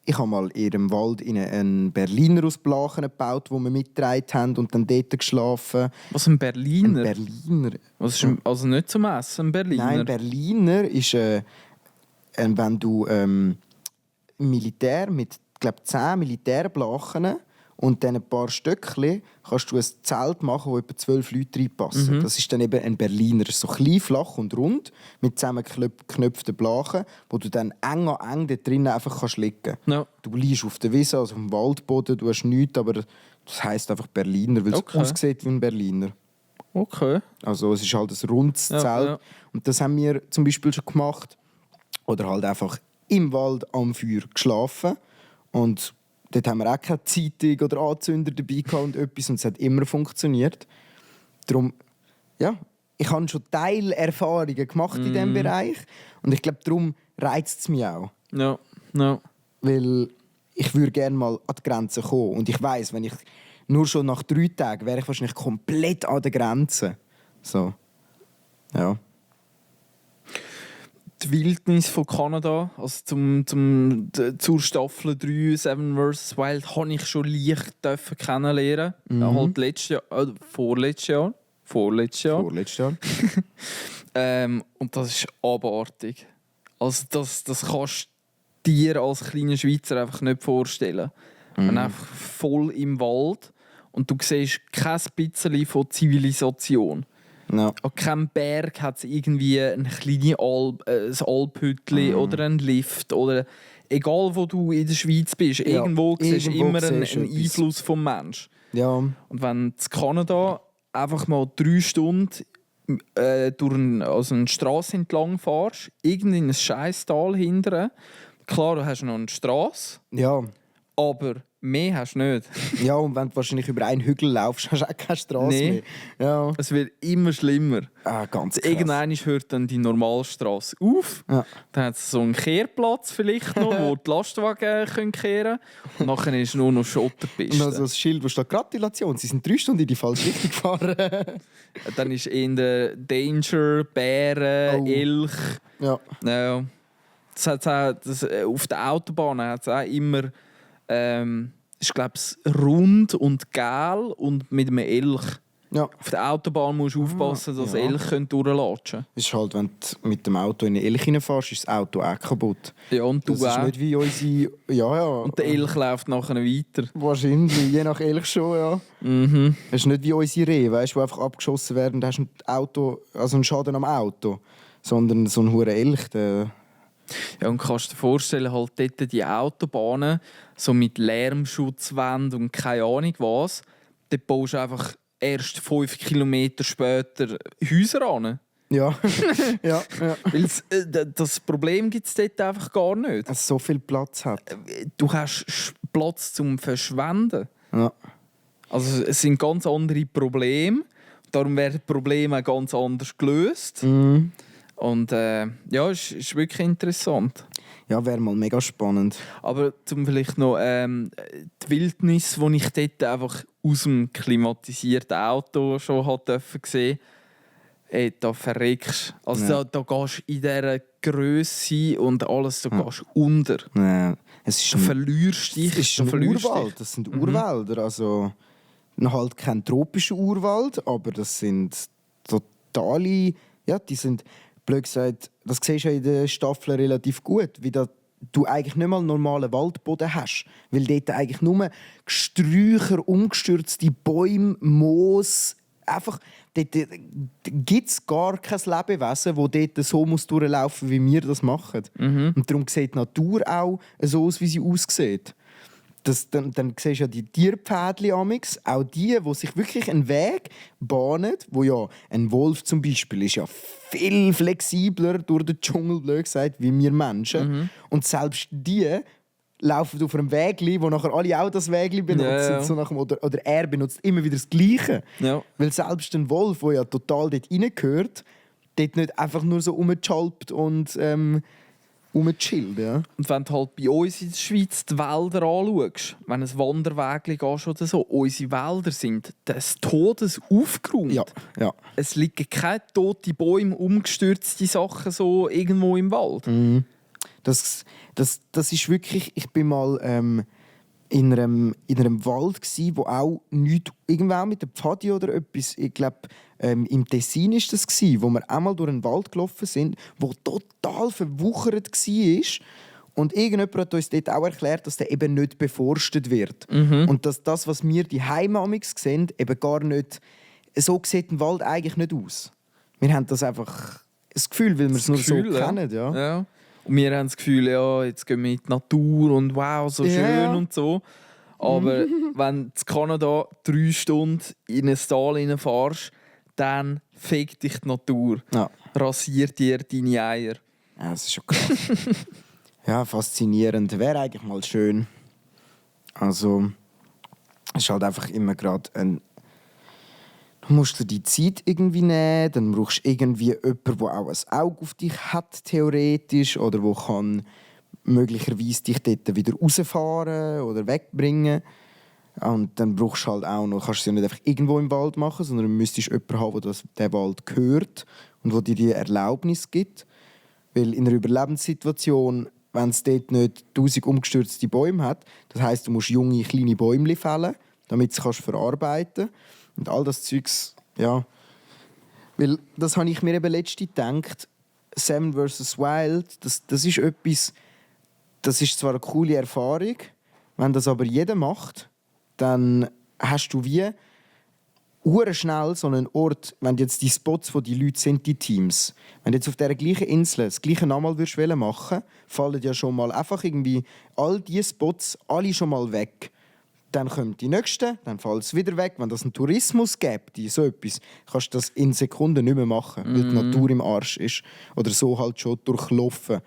ich habe mal in einem Wald einen Berliner aus Blachen gebaut, den wir mitgetragen haben und dann dort geschlafen.
Was, ein Berliner?
Ein Berliner.
Was ist also nicht zum Essen, ein Berliner?
Nein, Berliner ist, wenn du Militär mit, glaube 10 Militärblachen und dann ein paar Stöckchen kannst du ein Zelt machen, wo etwa 12 Leute reinpassen. Das ist dann eben ein Berliner. Das ist so klein, flach und rund mit zusammengeknöpften Blachen, wo du dann eng an eng dort drinnen einfach liegen kannst.
No.
Du liegst auf der Wiese, also auf dem Waldboden, du hast nichts, aber das heisst einfach Berliner, weil es aussieht wie ein Berliner.
Okay.
Also es ist halt ein rundes Zelt.
Ja.
Und das haben wir zum Beispiel schon gemacht. Oder halt einfach im Wald am Feuer geschlafen. Und dort haben wir auch keine Zeitung oder Anzünder dabei gehabt und etwas. Und es hat immer funktioniert. Darum, ja, ich habe schon Teilerfahrungen gemacht in diesem Bereich. Und ich glaube, darum reizt es mich auch.
Ja, no.
Weil ich würde gerne mal an die Grenze kommen. Und ich weiss, wenn ich nur schon nach 3 Tagen wäre ich wahrscheinlich komplett an der Grenze. So. Ja.
Die Wildnis von Kanada, also zur Staffel 3 Seven vs. Wild, habe ich schon leicht kennenlernen. Halt vorletztes Jahr.
Vorletztes Jahr.
Und das ist abartig. Also das kannst du dir als kleiner Schweizer einfach nicht vorstellen. Man ist einfach voll im Wald und du siehst kein bisschen von Zivilisation.
No.
An keinem Berg hat es irgendwie ein kleines Alphütli oder einen Lift. Oder egal wo du in der Schweiz bist, irgendwo siehst du immer einen Einfluss vom Menschen.
Ja.
Und wenn du in Kanada einfach mal 3 Stunden durch eine Straße entlang fährst, irgendwie in ein scheiß Tal hinterher, klar, du hast noch eine Straße,
Ja.
aber mehr hast du nicht.
Ja, und wenn du wahrscheinlich über einen Hügel laufst, hast du auch keine Straße mehr. Ja.
Es wird immer schlimmer.
Ganz krass.
Irgendwann hört dann die Normalstraße auf.
Ja.
Dann hat es so einen Kehrplatz vielleicht noch, wo die Lastwagen kehren können. Und nachher ist nur noch Schotterpiste.
Und also das Schild, wo steht «Gratulation, Sie sind 3 Stunden in die falsche Richtung gefahren».
Dann ist in der Danger, Bären, Elch.
Ja.
Ja. Auf der Autobahn hat es auch immer ist, glaube ich, rund und gel und mit einem Elch.
Ja.
Auf der Autobahn musst du aufpassen, dass
ja.
Elch durchlatschen können.
Es ist halt, wenn du mit dem Auto in eine Elch reinfährst, ist das Auto auch kaputt.
Ja, und du
das ist
auch.
nicht wie unsere... Ja.
Und der Elch läuft nachher weiter.
Wahrscheinlich, je nach Elch schon, ja.
Mhm.
Es ist nicht wie unsere Rehe, weißt, die einfach abgeschossen werden und hast einen Schaden am Auto. Sondern so ein hoher Elch, der...
Ja, und kannst dir vorstellen, halt dort die Autobahnen, so mit Lärmschutzwänden und keine Ahnung was, dort baust du einfach erst 5 Kilometer später Häuser an.
Ja. ja.
Weil das Problem gibt es dort einfach gar nicht.
Es so viel Platz hat.
Du hast Platz zum Verschwenden.
Ja.
Also es sind ganz andere Probleme. Darum werden die Probleme auch ganz anders gelöst.
Mhm.
Und ja, es ist wirklich interessant.
Ja, wäre mal mega spannend.
Aber zum vielleicht noch die Wildnis, die ich dort einfach aus dem klimatisierten Auto schon sehen durfte, da verreckst du. Also
Ja.
da gehst du in dieser Grösse und alles, da gehst du unter.
Ja. Es ist
Du verlierst dich.
Es ist
du
ein
verlierst
Urwald.
dich.
Das sind Urwälder. Also halt kein tropischer Urwald, aber das sind totale... Ja, die sind... Blöd gesagt, das siehst du ja in der Staffel relativ gut, wie du eigentlich nicht mal einen normalen Waldboden hast. Weil dort eigentlich nur Sträucher, umgestürzte Bäume, Moos, einfach... Dort gibt es gar kein Lebewesen, das dort so durchlaufen muss, wie wir das machen. Und darum sieht die Natur auch so aus, wie sie aussieht. Dann siehst du ja die Tierpfädchen amix, auch die sich wirklich einen Weg bahnen, wo ja ein Wolf zum Beispiel ist ja viel flexibler durch den Dschungel, blöd gesagt, wie wir Menschen. Und selbst die laufen auf einem Wägli, wo nachher alle auch das Wägli benutzen.
Ja.
So oder er benutzt immer wieder das Gleiche.
Ja.
Weil selbst ein Wolf, der ja total dort reingehört, dort nicht einfach nur so rumchalpt und rumchillt, ja.
Und wenn du halt bei uns in der Schweiz die Wälder anschaust, wenn du ein Wanderweg gehst oder so, unsere Wälder sind des Todes aufgeräumt.
Ja, ja.
Es liegen keine toten Bäume, umgestürzte Sachen so irgendwo im Wald.
Das ist wirklich... Ich bin mal in einem Wald gsi, wo auch nichts... Irgendwann mit der Pfadi oder etwas... Ich glaube, im Tessin war das gsi, wo wir einmal durch einen Wald gelaufen sind, wo total verwuchert war. Und irgendjemand hat uns dort auch erklärt, dass der eben nicht beforstet wird. Und dass das, was wir die Heimamix sehen, eben gar nicht... So sieht ein Wald eigentlich nicht aus. Wir haben das einfach... Das Gefühl, weil wir es nur so kennen. Ja.
Und wir haben das Gefühl, ja, jetzt gehen wir in die Natur und wow, so schön und so. Aber wenn du in Kanada 3 Stunden in ein Tal reinfährst, dann fegt dich die Natur.
Ja.
Rasiert dir deine Eier.
Ja, das ist schon krass. Ja, faszinierend. Wäre eigentlich mal schön. Also, es ist halt einfach immer gerade ein... Du musst dir die Zeit irgendwie nehmen, dann brauchst du irgendwie jemanden, der auch ein Auge auf dich hat, theoretisch, oder der kann möglicherweise dich dort wieder rausfahren oder wegbringen. Und dann brauchst du halt auch noch, kannst du es ja nicht einfach irgendwo im Wald machen, sondern du müsstest jemanden haben, der den Wald gehört und der dir die Erlaubnis gibt. Weil in einer Überlebenssituation, wenn es dort nicht 1000 umgestürzte Bäume hat, das heisst, du musst junge, kleine Bäume fällen, damit du es verarbeiten kannst. Und all das Zeugs, ja. Weil das habe ich mir eben letztens gedacht, Seven vs. Wild, das ist etwas, das ist zwar eine coole Erfahrung, wenn das aber jeder macht, dann hast du wie schnell so einen Ort, wenn jetzt die Spots, wo die Leute sind, die Teams, wenn du jetzt auf dieser gleichen Insel das Gleiche nochmal machen würdest, fallen ja schon mal einfach irgendwie all diese Spots alle schon mal weg. Dann kommen die nächsten, dann fällt es wieder weg. Wenn das einen Tourismus gibt, so etwas, kannst du das in Sekunden nicht mehr machen, weil die Natur im Arsch ist. Oder so halt schon durchlaufen.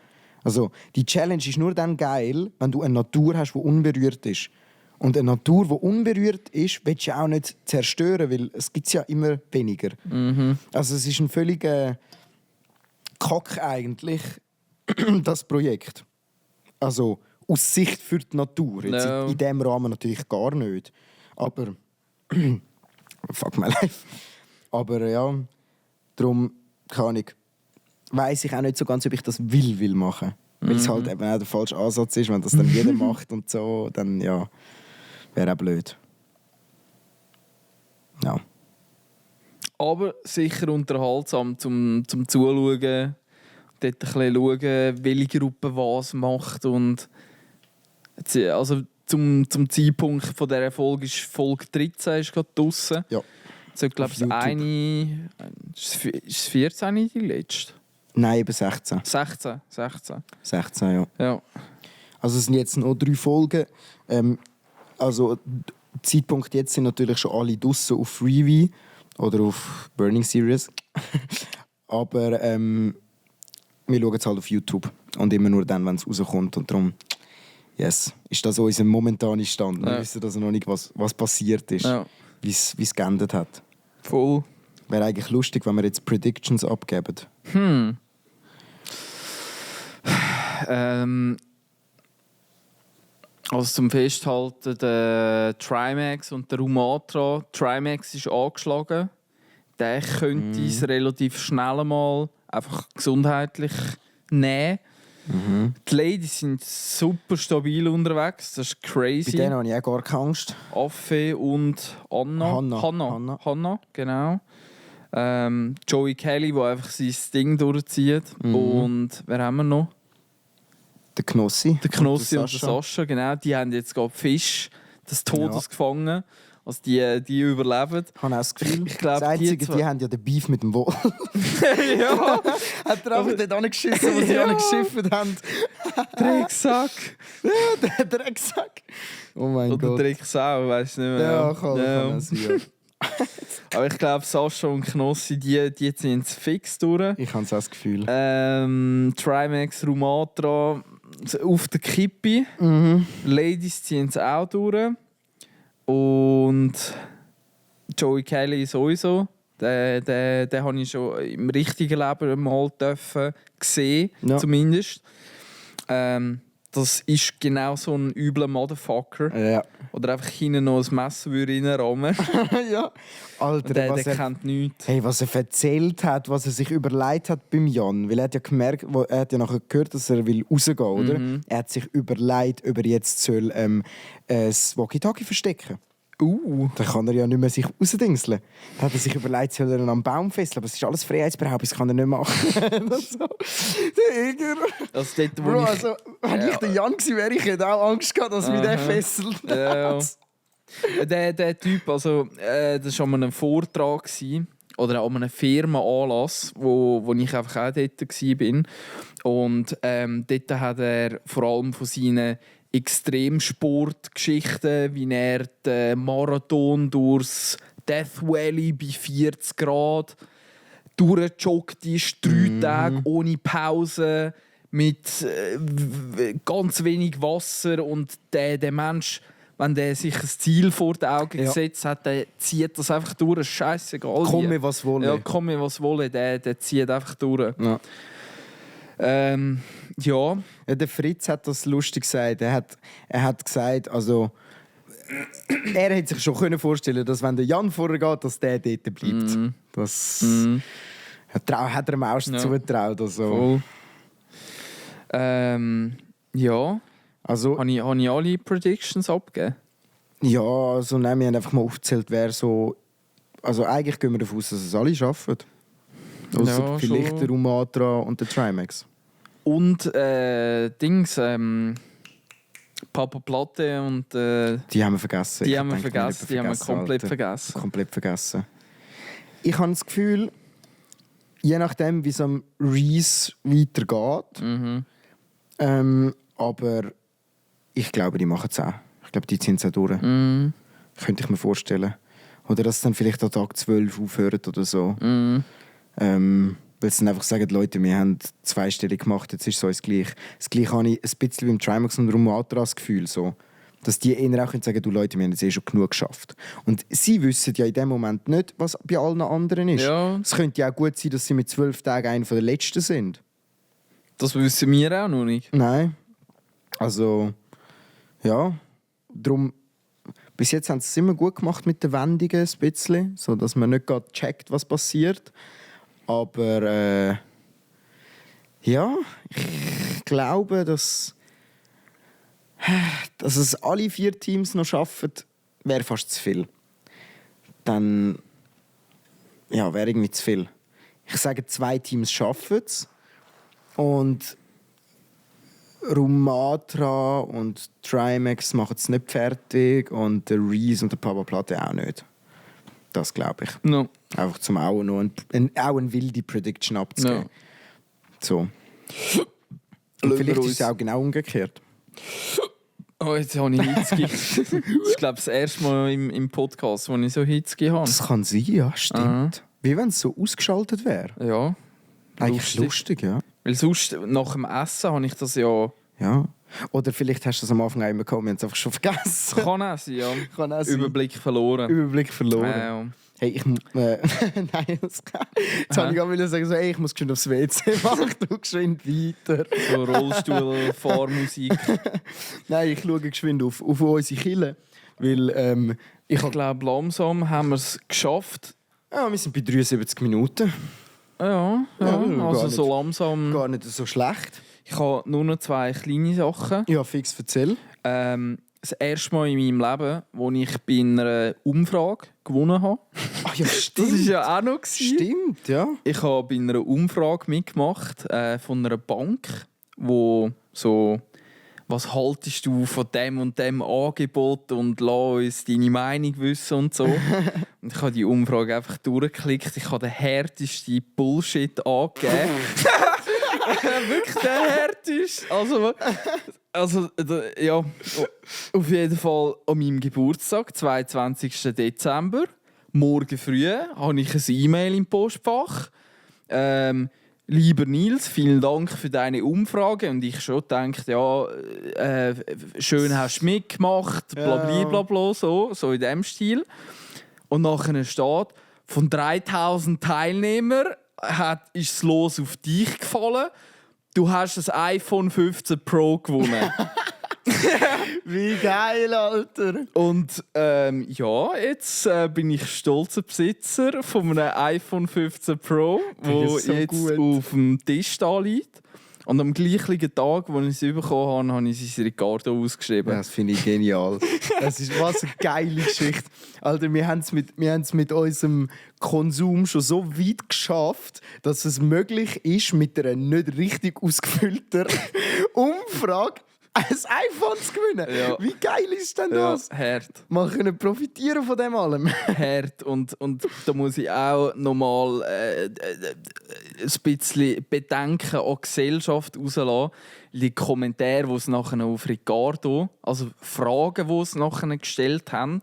Also, die Challenge ist nur dann geil, wenn du eine Natur hast, die unberührt ist. Und eine Natur, die unberührt ist, willst du auch nicht zerstören, weil es gibt ja immer weniger. Also es ist ein völliger Kack eigentlich, das Projekt. Also aus Sicht für die Natur. Jetzt in diesem Rahmen natürlich gar nicht. Aber fuck my life. Aber ja, darum weiss ich auch nicht so ganz, ob ich das will machen. Weil es halt eben auch der falsche Ansatz ist, wenn das dann jeder macht und so, dann ja, wäre auch blöd. Ja.
Aber sicher unterhaltsam zum Zuschauen. Dort ein bisschen schauen, welche Gruppe was macht. Und also zum Zeitpunkt von dieser Folge ist Folge 13 ist gerade draussen.
Ja.
So, ich glaube, ist es 14 die letzte?
Nein, eben 16.
16,
ja.
Ja.
Also es sind jetzt noch 3 Folgen. Also Zeitpunkt jetzt sind natürlich schon alle draussen auf Freevee oder auf Burning Series. Aber wir schauen es halt auf YouTube. Und immer nur dann, wenn es rauskommt. Und darum ist das unser momentaner Stand. Wir wissen also noch nicht, was passiert ist, wie es geendet hat.
Voll.
Wäre eigentlich lustig, wenn wir jetzt Predictions abgeben.
Also zum Festhalten, der Trimax und der Rumatra. Trimax ist angeschlagen. Der könnte es relativ schnell mal einfach gesundheitlich nehmen. Die Ladies sind super stabil unterwegs. Das ist crazy.
Bei denen habe ich auch gar keine Angst.
Affe und Hanna, genau. Joey Kelly, der einfach sein Ding durchzieht. Und wer haben wir noch?
Der Knossi.
Der Knossi und der Sascha, genau. Die haben jetzt gerade Fisch des Todes gefangen. Also die überleben.
Ich habe auch das Gefühl,
ich glaub,
das Einzige, die haben ja den Beef mit dem Wolf.
Ja.
Hat er einfach dort angeschissen, wo sie angeschifft haben.
Drecksack.
Ja, der Drecksack. Oh mein Gott.
Oder Drecksau, weiss nicht mehr.
Ja, kann es sein.
Aber ich glaube, Sascha und Knossi, die sind fix durch.
Ich habe das Gefühl.
Trimax, Rumatra auf der Kippe. Ladies ziehen es auch durch. Und Joey Kelly sowieso. Den habe ich schon im richtigen Leben mal sehen, zumindest. Das ist genau so ein übler Motherfucker.
Ja.
Oder einfach hinten noch ein Messer reinrammen.
Ja. Alter,
Der
was er,
kennt nichts.
hey, was er erzählt hat, was er sich überlegt hat beim Jan. Weil er hat ja gemerkt, er hat ja nachher gehört, dass er will rausgehen will, oder? Er hat sich überlegt, ob er jetzt soll, das Walkie-Talkie verstecken. Dann kann er ja nicht mehr sich rausdingseln. Dann hat er sich überlegt, soll er ihn am Baum fesseln. Aber es ist alles Freiheitsberaubung, das kann er nicht machen. So. Der Eger.
Also dort, wo
Bro,
ich,
also, wenn ich der Jan gewesen wäre, ich hätte auch Angst gehabt, dass mich der fesselt.
Ja. Der Typ, also, das war an einem Vortrag oder an einem Firmenanlass, wo ich einfach auch dort war. Und dort hat er vor allem von seinen Extremsportgeschichten, wie er den Marathon durchs Death Valley bei 40 Grad durchgejoggt ist, 3 Tage ohne Pause, mit ganz wenig Wasser. Und der Mensch, wenn der sich ein Ziel vor die Augen gesetzt hat, der zieht das einfach durch. Scheißegal.
Komm mir was wolle.
Ja, komm mir was wolle. Der zieht einfach durch.
Ja.
Ja.
Ja, der Fritz hat das lustig gesagt. Er hat gesagt, also er hätte sich schon vorstellen, dass wenn der Jan vorgeht, dass der dort bleibt. Das hat er ihm auch zugetraut. Also.
Ja.
Also,
Habe ich alle Predictions abgegeben?
ja, also nein, wir haben einfach mal aufgezählt, wer so. Also eigentlich gehen wir davon aus, dass es alle schaffen. Ausser
Ja,
vielleicht
schon.
der Rumatra und der Trimax.
Und Papa Platte und
Die haben wir vergessen.
die
Ich
haben wir
denke,
vergessen. Die haben wir komplett
Alter.
vergessen.
Komplett vergessen. Ich habe das Gefühl, je nachdem, wie es am Reese weitergeht, aber ich glaube, die machen es auch. Ich glaube, die ziehen es auch durch. Könnte ich mir vorstellen. Oder dass es dann vielleicht an Tag 12 aufhört oder so. Weil sie dann einfach sagen, Leute, wir haben zweistellig gemacht, jetzt ist es uns gleich. Das Gleiche habe ich ein bisschen beim Trimax und Rumatra das Gefühl. So. Dass die eher auch sagen, du Leute, wir haben jetzt schon genug geschafft. Und sie wissen ja in dem Moment nicht, was bei allen anderen ist.
Ja.
Es könnte ja auch gut sein, dass sie mit 12 Tagen einer der Letzten sind.
Das wissen wir auch noch nicht.
Nein. Also, ja. Darum, bis jetzt haben sie es immer gut gemacht mit den Wendungen, ein bisschen, so dass man nicht gerade checkt, was passiert. Aber ja, ich glaube, dass es alle 4 Teams noch schaffen, wäre fast zu viel. Dann wäre irgendwie zu viel. Ich sage, 2 Teams schaffen es. Und Rumatra und Trimax machen es nicht fertig und der Reese und der Papa Platte auch nicht. Das glaube ich.
No.
Einfach zum auch noch eine wilde Prediction abzugeben.
No.
So. Und vielleicht ist es auch genau umgekehrt.
Oh, jetzt habe ich Hitzki. Das ist, glaube ich, das erste Mal im Podcast, wo ich so Hitzki habe.
Das kann sein, ja, stimmt. Wie wenn es so ausgeschaltet wäre.
Ja.
Eigentlich lustig, ja.
Weil sonst, nach dem Essen, habe ich das ja...
Ja. Oder vielleicht hast du das am Anfang auch immer gehabt, wir haben es einfach schon vergessen.
Kann auch sein, ja.
Kann auch sein.
Überblick verloren.
Überblick verloren.
Ja.
Hey, nein, jetzt habe ich gerade sagen, so, hey, ich muss geschwind aufs WC, mach du geschwind weiter.
So Rollstuhl-Fahrmusik.
Nein, ich schaue geschwind auf unsere Kille, weil
Ich glaube, langsam haben wir es geschafft.
ja, wir sind bei 73 Minuten.
Ja,
gar
also
nicht.
so langsam.
Gar nicht so schlecht.
Ich habe nur noch 2 kleine Sachen.
Ja, fix, erzähl.
Das erste Mal in meinem Leben, wo ich bei einer Umfrage gewonnen habe.
Ach ja,
Das
stimmt.
war ja auch noch.
Stimmt, ja.
Ich habe bei einer Umfrage mitgemacht von einer Bank, wo so, was haltest du von dem und dem Angebot und lass uns deine Meinung wissen und so. Und ich habe die Umfrage einfach durchgeklickt. Ich habe den härtesten Bullshit angegeben. Wirklich der härteste. Ja, auf jeden Fall an meinem Geburtstag, 22. Dezember, morgen früh, habe ich ein E-Mail im Postfach. Lieber Nils, vielen Dank für deine Umfrage. Und ich schon gedacht, ja, schön hast du mitgemacht, blablabla, so in dem Stil. Und nachher steht, von 3000 Teilnehmern ist das Los auf dich gefallen. du hast ein iPhone 15 Pro gewonnen.
Wie geil, Alter!
Und ja, jetzt bin ich stolzer Besitzer von einem iPhone 15 Pro, wo
so
jetzt
gut.
auf dem Tisch da liegt. Und am gleichen Tag, als ich es bekommen habe, habe ich es in Ricardo ausgeschrieben.
Das finde ich genial. Das ist was eine geile Geschichte. Alter, wir haben es mit unserem Konsum schon so weit geschafft, dass es möglich ist, mit einer nicht richtig ausgefüllten Umfrage ein iPhone zu gewinnen.
Ja.
Wie geil ist denn
Ja,
das?
hart.
Wir können profitieren von dem allem.
Hart. Und da muss ich auch nochmal ein bisschen Bedenken an die Gesellschaft rauslassen. Die Kommentare, die es nachher auf Ricardo, also Fragen, die es nachher gestellt haben,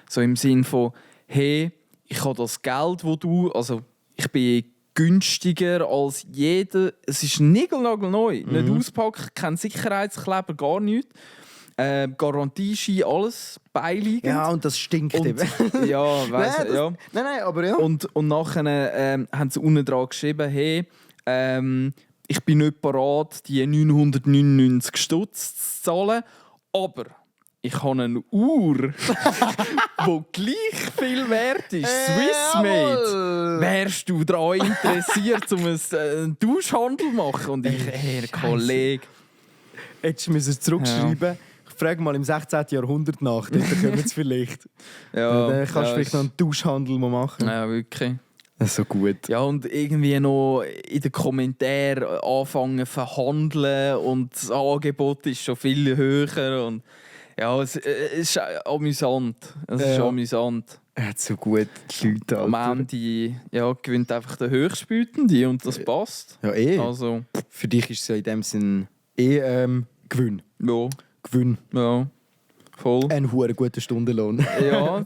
so im Sinn von, hey, ich habe das Geld, das du, also ich bin günstiger als jeder. Es ist niegelnagelneu. Nicht auspackt, kein Sicherheitskleber, gar nichts. Garantieschein, alles beiliegend.
Ja, und das stinkt eben.
Ja, weiss
Nein,
ich, ja.
Nein, aber ja.
Und nachher haben sie unten dran geschrieben, hey, ich bin nicht bereit, die 999 Stutz zu zahlen, aber ich habe eine Uhr, die gleich viel wert ist. Swissmade.
Jawohl.
Wärst du daran interessiert, um einen Tauschhandel zu machen? Und ich, Herr Kollege.
Hättest du zurückschreiben. Ich frage mal im 16. Jahrhundert nach, dort kommen sie vielleicht.
Ja,
Dann kannst du vielleicht noch einen Tauschhandel machen.
Ja, wirklich.
Das ist so gut.
Ja, und irgendwie noch in den Kommentaren anfangen zu verhandeln und das Angebot ist schon viel höher. Und ja, es ist amüsant. Es ist
Ja.
amüsant.
Er hat so gut die Leute.
Am
Alter.
Ende gewinnt einfach der Höchstbietende und das passt.
Ja, eh.
Also,
Für dich ist es ja in dem Sinn Gewinn.
ja,
Gewinn.
ja, voll.
Ein hoher guter Stundenlohn.
Ja,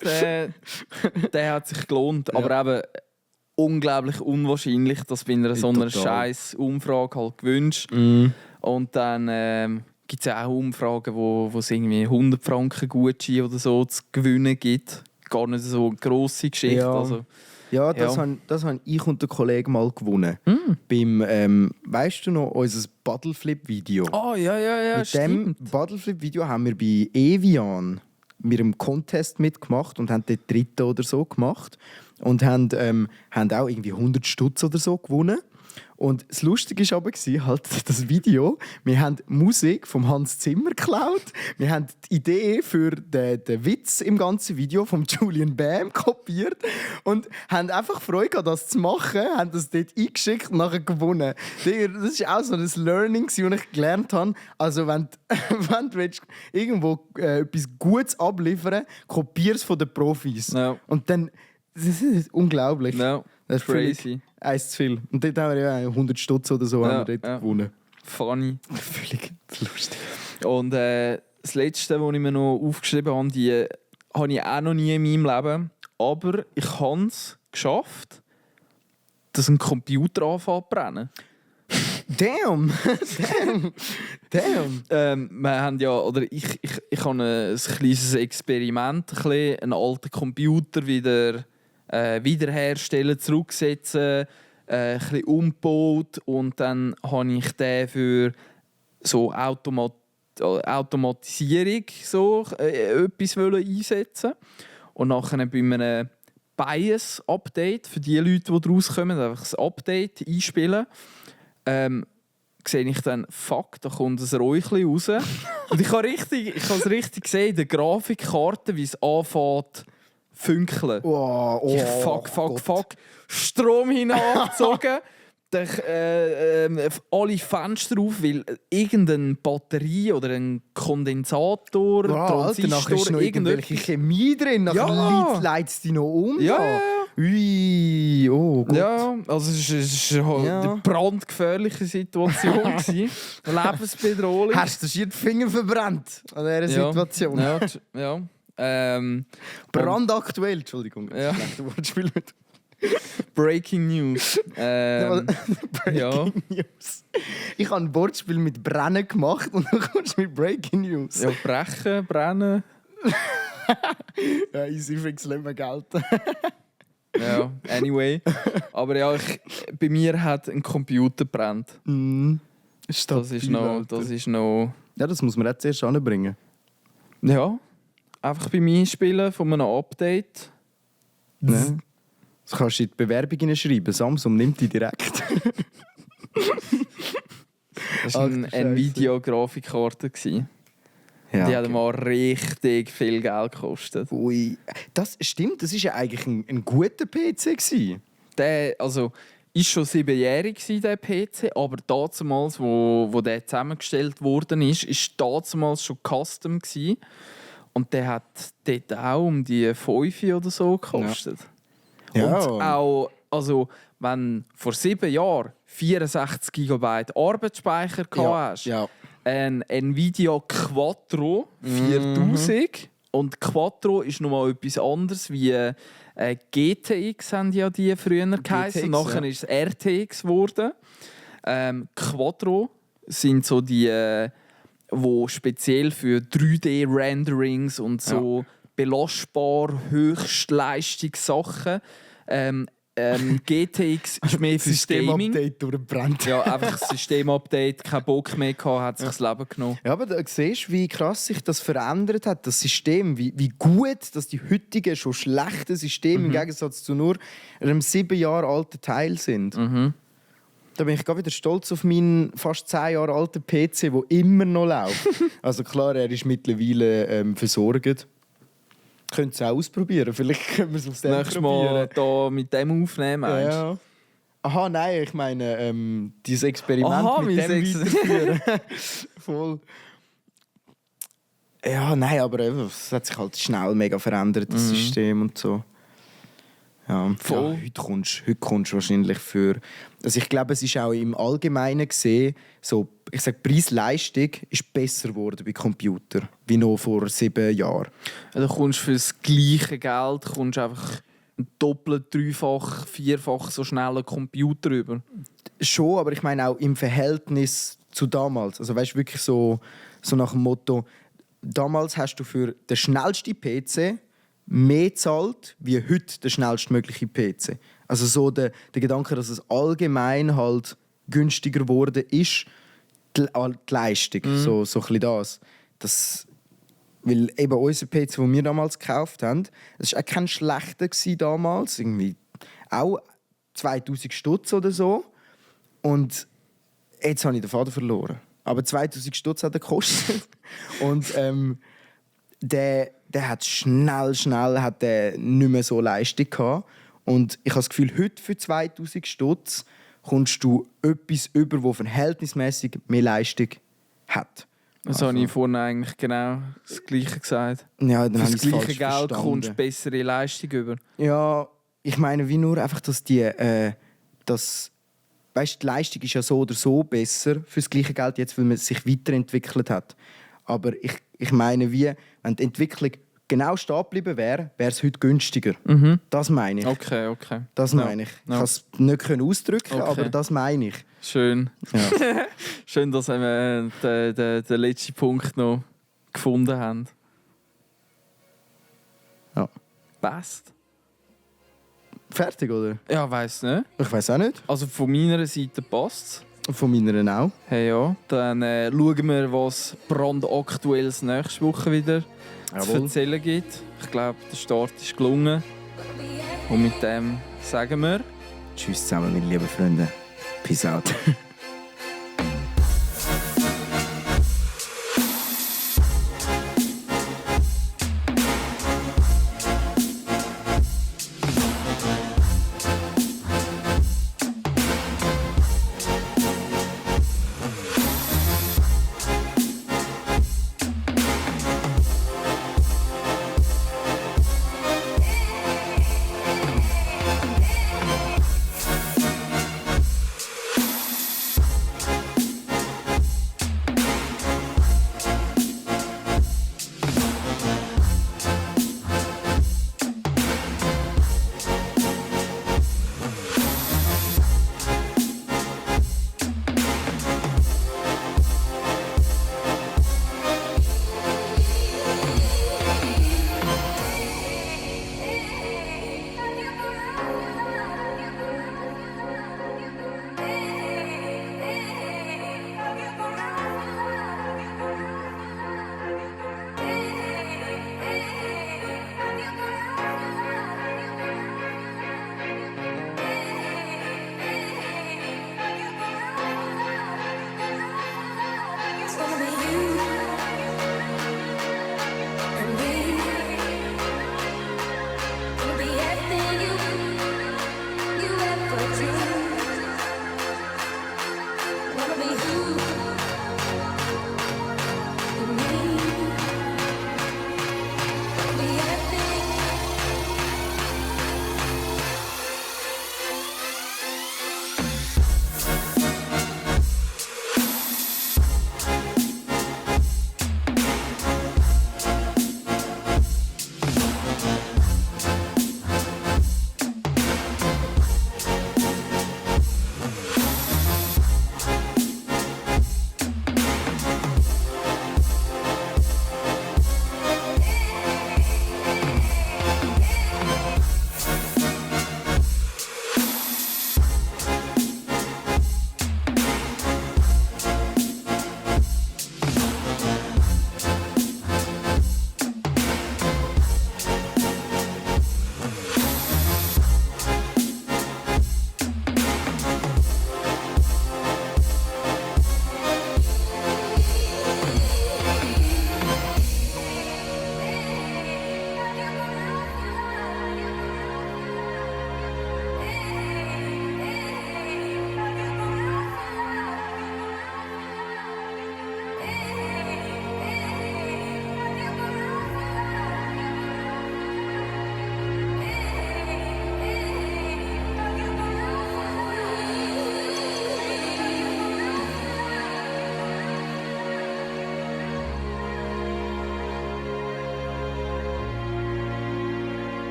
der hat sich gelohnt. Aber eben unglaublich unwahrscheinlich, dass bei einer so einer
Total.
scheiß Umfrage halt gewünscht. Und dann gibt es ja auch Umfragen, wo es irgendwie 100 Franken Gutschein oder so zu gewinnen gibt. Gar nicht so eine grosse Geschichte.
Ja.
Also,
Ja, das
Ja.
habe ich und der Kollege mal gewonnen. Beim, weißt du noch, unser Battleflip-Video?
oh, ja,
Mit dem Battleflip-Video haben wir bei Evian mit einem Contest mitgemacht und haben dort Dritte oder so gemacht. Und haben auch irgendwie 100 Stutz oder so gewonnen. Und das Lustige war aber halt das Video. Wir haben die Musik von Hans Zimmer geklaut. Wir haben die Idee für den Witz im ganzen Video von Julian Bam kopiert. Und haben einfach Freude gehabt, das zu machen. Haben das dort eingeschickt und nachher gewonnen. Das ist auch so ein Learning, das ich gelernt habe. Also wenn du willst irgendwo etwas Gutes abliefern, kopier es von den Profis.
Ja.
Und dann, das ist unglaublich.
Ja,
Das ist völlig
crazy.
eins zu viel. Und dort haben wir ja 100 Stutz oder so haben wir dort gewonnen.
Funny.
Völlig lustig.
Und das Letzte, was ich mir noch aufgeschrieben habe, die habe ich auch noch nie in meinem Leben. Aber ich habe es geschafft, dass ein Computer anfängt zu brennen.
Damn! Damn!
Wir haben ja, oder ich habe ein kleines Experiment, einen alten Computer wieder wiederherstellen, zurücksetzen, ein bisschen umgebaut und dann habe ich den für so Automatisierung so, etwas einsetzen. Und nachher bei einem BIOS-Update, für die Leute, die daraus kommen, einfach das Update einspielen, sehe ich dann, fuck, da kommt ein Räuchchen raus. Und ich habe es richtig gesehen, in der Grafikkarte, wie es anfängt zu funkeln. Ich fuck. Strom hinabgezogen. Alle Fenster auf, weil irgendeine Batterie oder ein Kondensator,
Alter, nachher ist noch irgendwelche Chemie drin. Nachher
Ja.
leitet es dich noch um.
Ja.
Ui, oh Gott.
Ja, also es war eine brandgefährliche Situation. Lebensbedrohlich.
Hast du dir die Finger verbrannt an dieser Situation?
Ja.
Brandaktuell, Entschuldigung.
Ja.
Schlechte Wortspiel mit.
Breaking News.
Breaking News. Ich habe ein Wortspiel mit Brennen gemacht und dann kommst du mit Breaking News.
Ja, brechen, brennen.
Ja, easy fix, lassen wir gelten.
Ja, anyway. Aber ja, bei mir hat ein Computer gebrannt. Das ist noch...
Ja, das muss man jetzt erst anbringen.
Ja, einfach beim Einspielen von einem Update.
Ne? Das kannst du in die Bewerbung hineinschreiben. Samsung nimmt die direkt.
Das war eine Nvidia-Grafikkarte.
Ja,
Die hat mal richtig viel Geld gekostet.
Ui. Das stimmt, das war ja eigentlich ein guter PC gewesen.
Der war schon 7-jährig, der PC, aber damals, wo der zusammengestellt worden ist damals schon custom gewesen. Und der hat dort auch um die 5 oder so gekostet.
Ja.
Und auch, also, wenn vor 7 Jahren 64 GB Arbeitsspeicher hast, ein Nvidia Quattro 4000 und Quattro ist nochmal etwas anderes wie GTX haben ja die früher geheißen. Nachher ist es RTX geworden. Quattro sind so die, wo speziell für 3D-Renderings und so belastbar Höchstleistungssachen. GTX ist mehr für Gaming.
Systemupdate durchbrennt.
Ja, einfach Systemupdate, kein Bock mehr gehabt, hat sich das Leben genommen.
Ja, aber da siehst du, wie krass sich das verändert hat, das System, wie gut dass die heutigen schon schlechten Systeme im Gegensatz zu nur einem 7 Jahre alten Teil sind. Da bin ich gerade wieder stolz auf meinen fast 10 Jahre alten PC, der immer noch läuft. Also klar, er ist mittlerweile versorgt. Könnt es auch ausprobieren. Vielleicht können wir es auf dem
nächstes Mal da mit dem aufnehmen, meinst du?
Ja. Aha, nein, ich meine, dieses Experiment mit dem weiterführen. Voll. Ja, nein, aber es hat sich halt schnell mega verändert, das System und so. Ja,
voll.
Ja, heute kommst du wahrscheinlich für... Also ich glaube, es ist auch im Allgemeinen gesehen, so, ich sage, Preis-Leistung ist besser geworden bei Computern, wie noch vor 7 Jahren.
Ja, du kommst für das gleiche Geld einfach doppelt, dreifach, vierfach so schnell einen Computer über.
Schon, aber ich meine auch im Verhältnis zu damals. Also weißt du, wirklich so nach dem Motto, damals hast du für den schnellsten PC mehr zahlt wie heute der schnellstmögliche PC. Also so der Gedanke, dass es allgemein halt günstiger geworden ist, die Leistung, so ein bisschen das. Weil eben unser PC, den wir damals gekauft haben, das war auch kein schlechter damals, irgendwie auch 2000 Stutz oder so. Und jetzt habe ich den Faden verloren. Aber 2000 Stutz hat er gekostet. Und der hat schnell hat der nicht mehr so Leistung gehabt. Und ich habe das Gefühl, heute für 2000 Stutz kommst du etwas über, das verhältnismäßig mehr Leistung hat.
Das habe ich vorhin eigentlich genau das Gleiche gesagt.
Ja, dann
für das gleiche Geld kommst du bessere Leistung über.
Ja, ich meine, wie nur einfach, dass weißt, die Leistung ist ja so oder so besser für das gleiche Geld jetzt, weil man sich weiterentwickelt hat. Aber ich meine, wie, wenn die Entwicklung genau stehen geblieben wäre, wäre es heute günstiger. Das meine ich.
Okay.
Das meine ich. Ich kann es nicht ausdrücken, aber das meine ich.
Schön.
Ja.
Schön, dass wir den letzten Punkt noch gefunden haben.
Ja.
Passt.
Fertig, oder?
Ja, weiss nicht.
Ich weiß auch nicht.
Also von meiner Seite passt es.
Von meiner auch.
Hey, ja. Dann schauen wir, was brandaktuelles nächste Woche wieder zu erzählen gibt. Ich glaube, der Start ist gelungen. Und mit dem sagen wir...
Tschüss zusammen, meine lieben Freunde. Peace out.